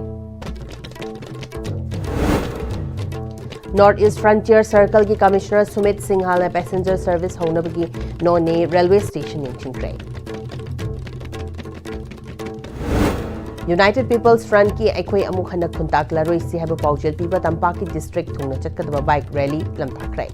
North East Frontier Circle ꯒꯤ Commissioner ꯁꯨꯃꯤꯠ ꯁꯤꯡꯍꯥꯜꯅ passenger service ꯍꯧꯅꯕꯒꯤ ꯅꯣꯅꯦ railway station ꯌꯦꯡꯁꯤꯟꯈ꯭ꯔꯦ꯫ United People's Front ꯀꯤ ꯑꯩꯈꯣꯏ ꯑꯃꯨꯛ ꯍꯟꯅ ꯈꯨꯟꯇꯥꯛꯂꯔꯣꯏꯁꯤ ꯍꯥꯏꯕ ꯄꯥꯎꯖꯦꯜ ꯄꯤꯕ ꯇꯝꯄꯥꯛꯀꯤ district ꯊꯨꯡꯅ ꯆꯠꯀꯗꯕ bike rally ꯂꯝꯇꯥꯛꯈ꯭ꯔꯦ꯫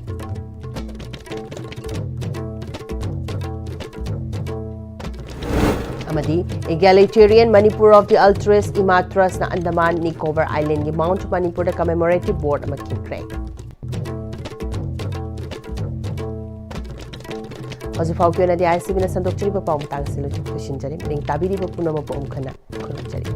ꯑꯃꯗꯤ Egalitarian Manipur of the Altruist Ima Trust ꯅ Andaman Nicobar Island ꯒꯤ Mount Manipur ꯗ commemorative board ꯑꯃ ꯈꯤꯟꯈ꯭ꯔꯦ꯫ ꯍꯧꯖꯤꯛ ꯐꯥꯎꯒꯤ ꯑꯣꯏꯅꯗꯤ I C B ꯅ ꯁꯟꯗꯣꯛꯆꯔꯤꯕ ꯄꯥꯎ ꯃꯇꯥꯡ ꯑꯁꯤ ꯂꯣꯏꯁꯤꯟꯖꯔꯤ꯫ ꯃꯤꯠꯌꯦꯡ ꯇꯥꯕꯤꯔꯤꯕ ꯄꯨꯝꯅꯃꯛꯄꯨ ꯑꯃꯨꯛ ꯍꯟꯅ ꯈꯨꯔꯨꯝꯖꯔꯤ꯫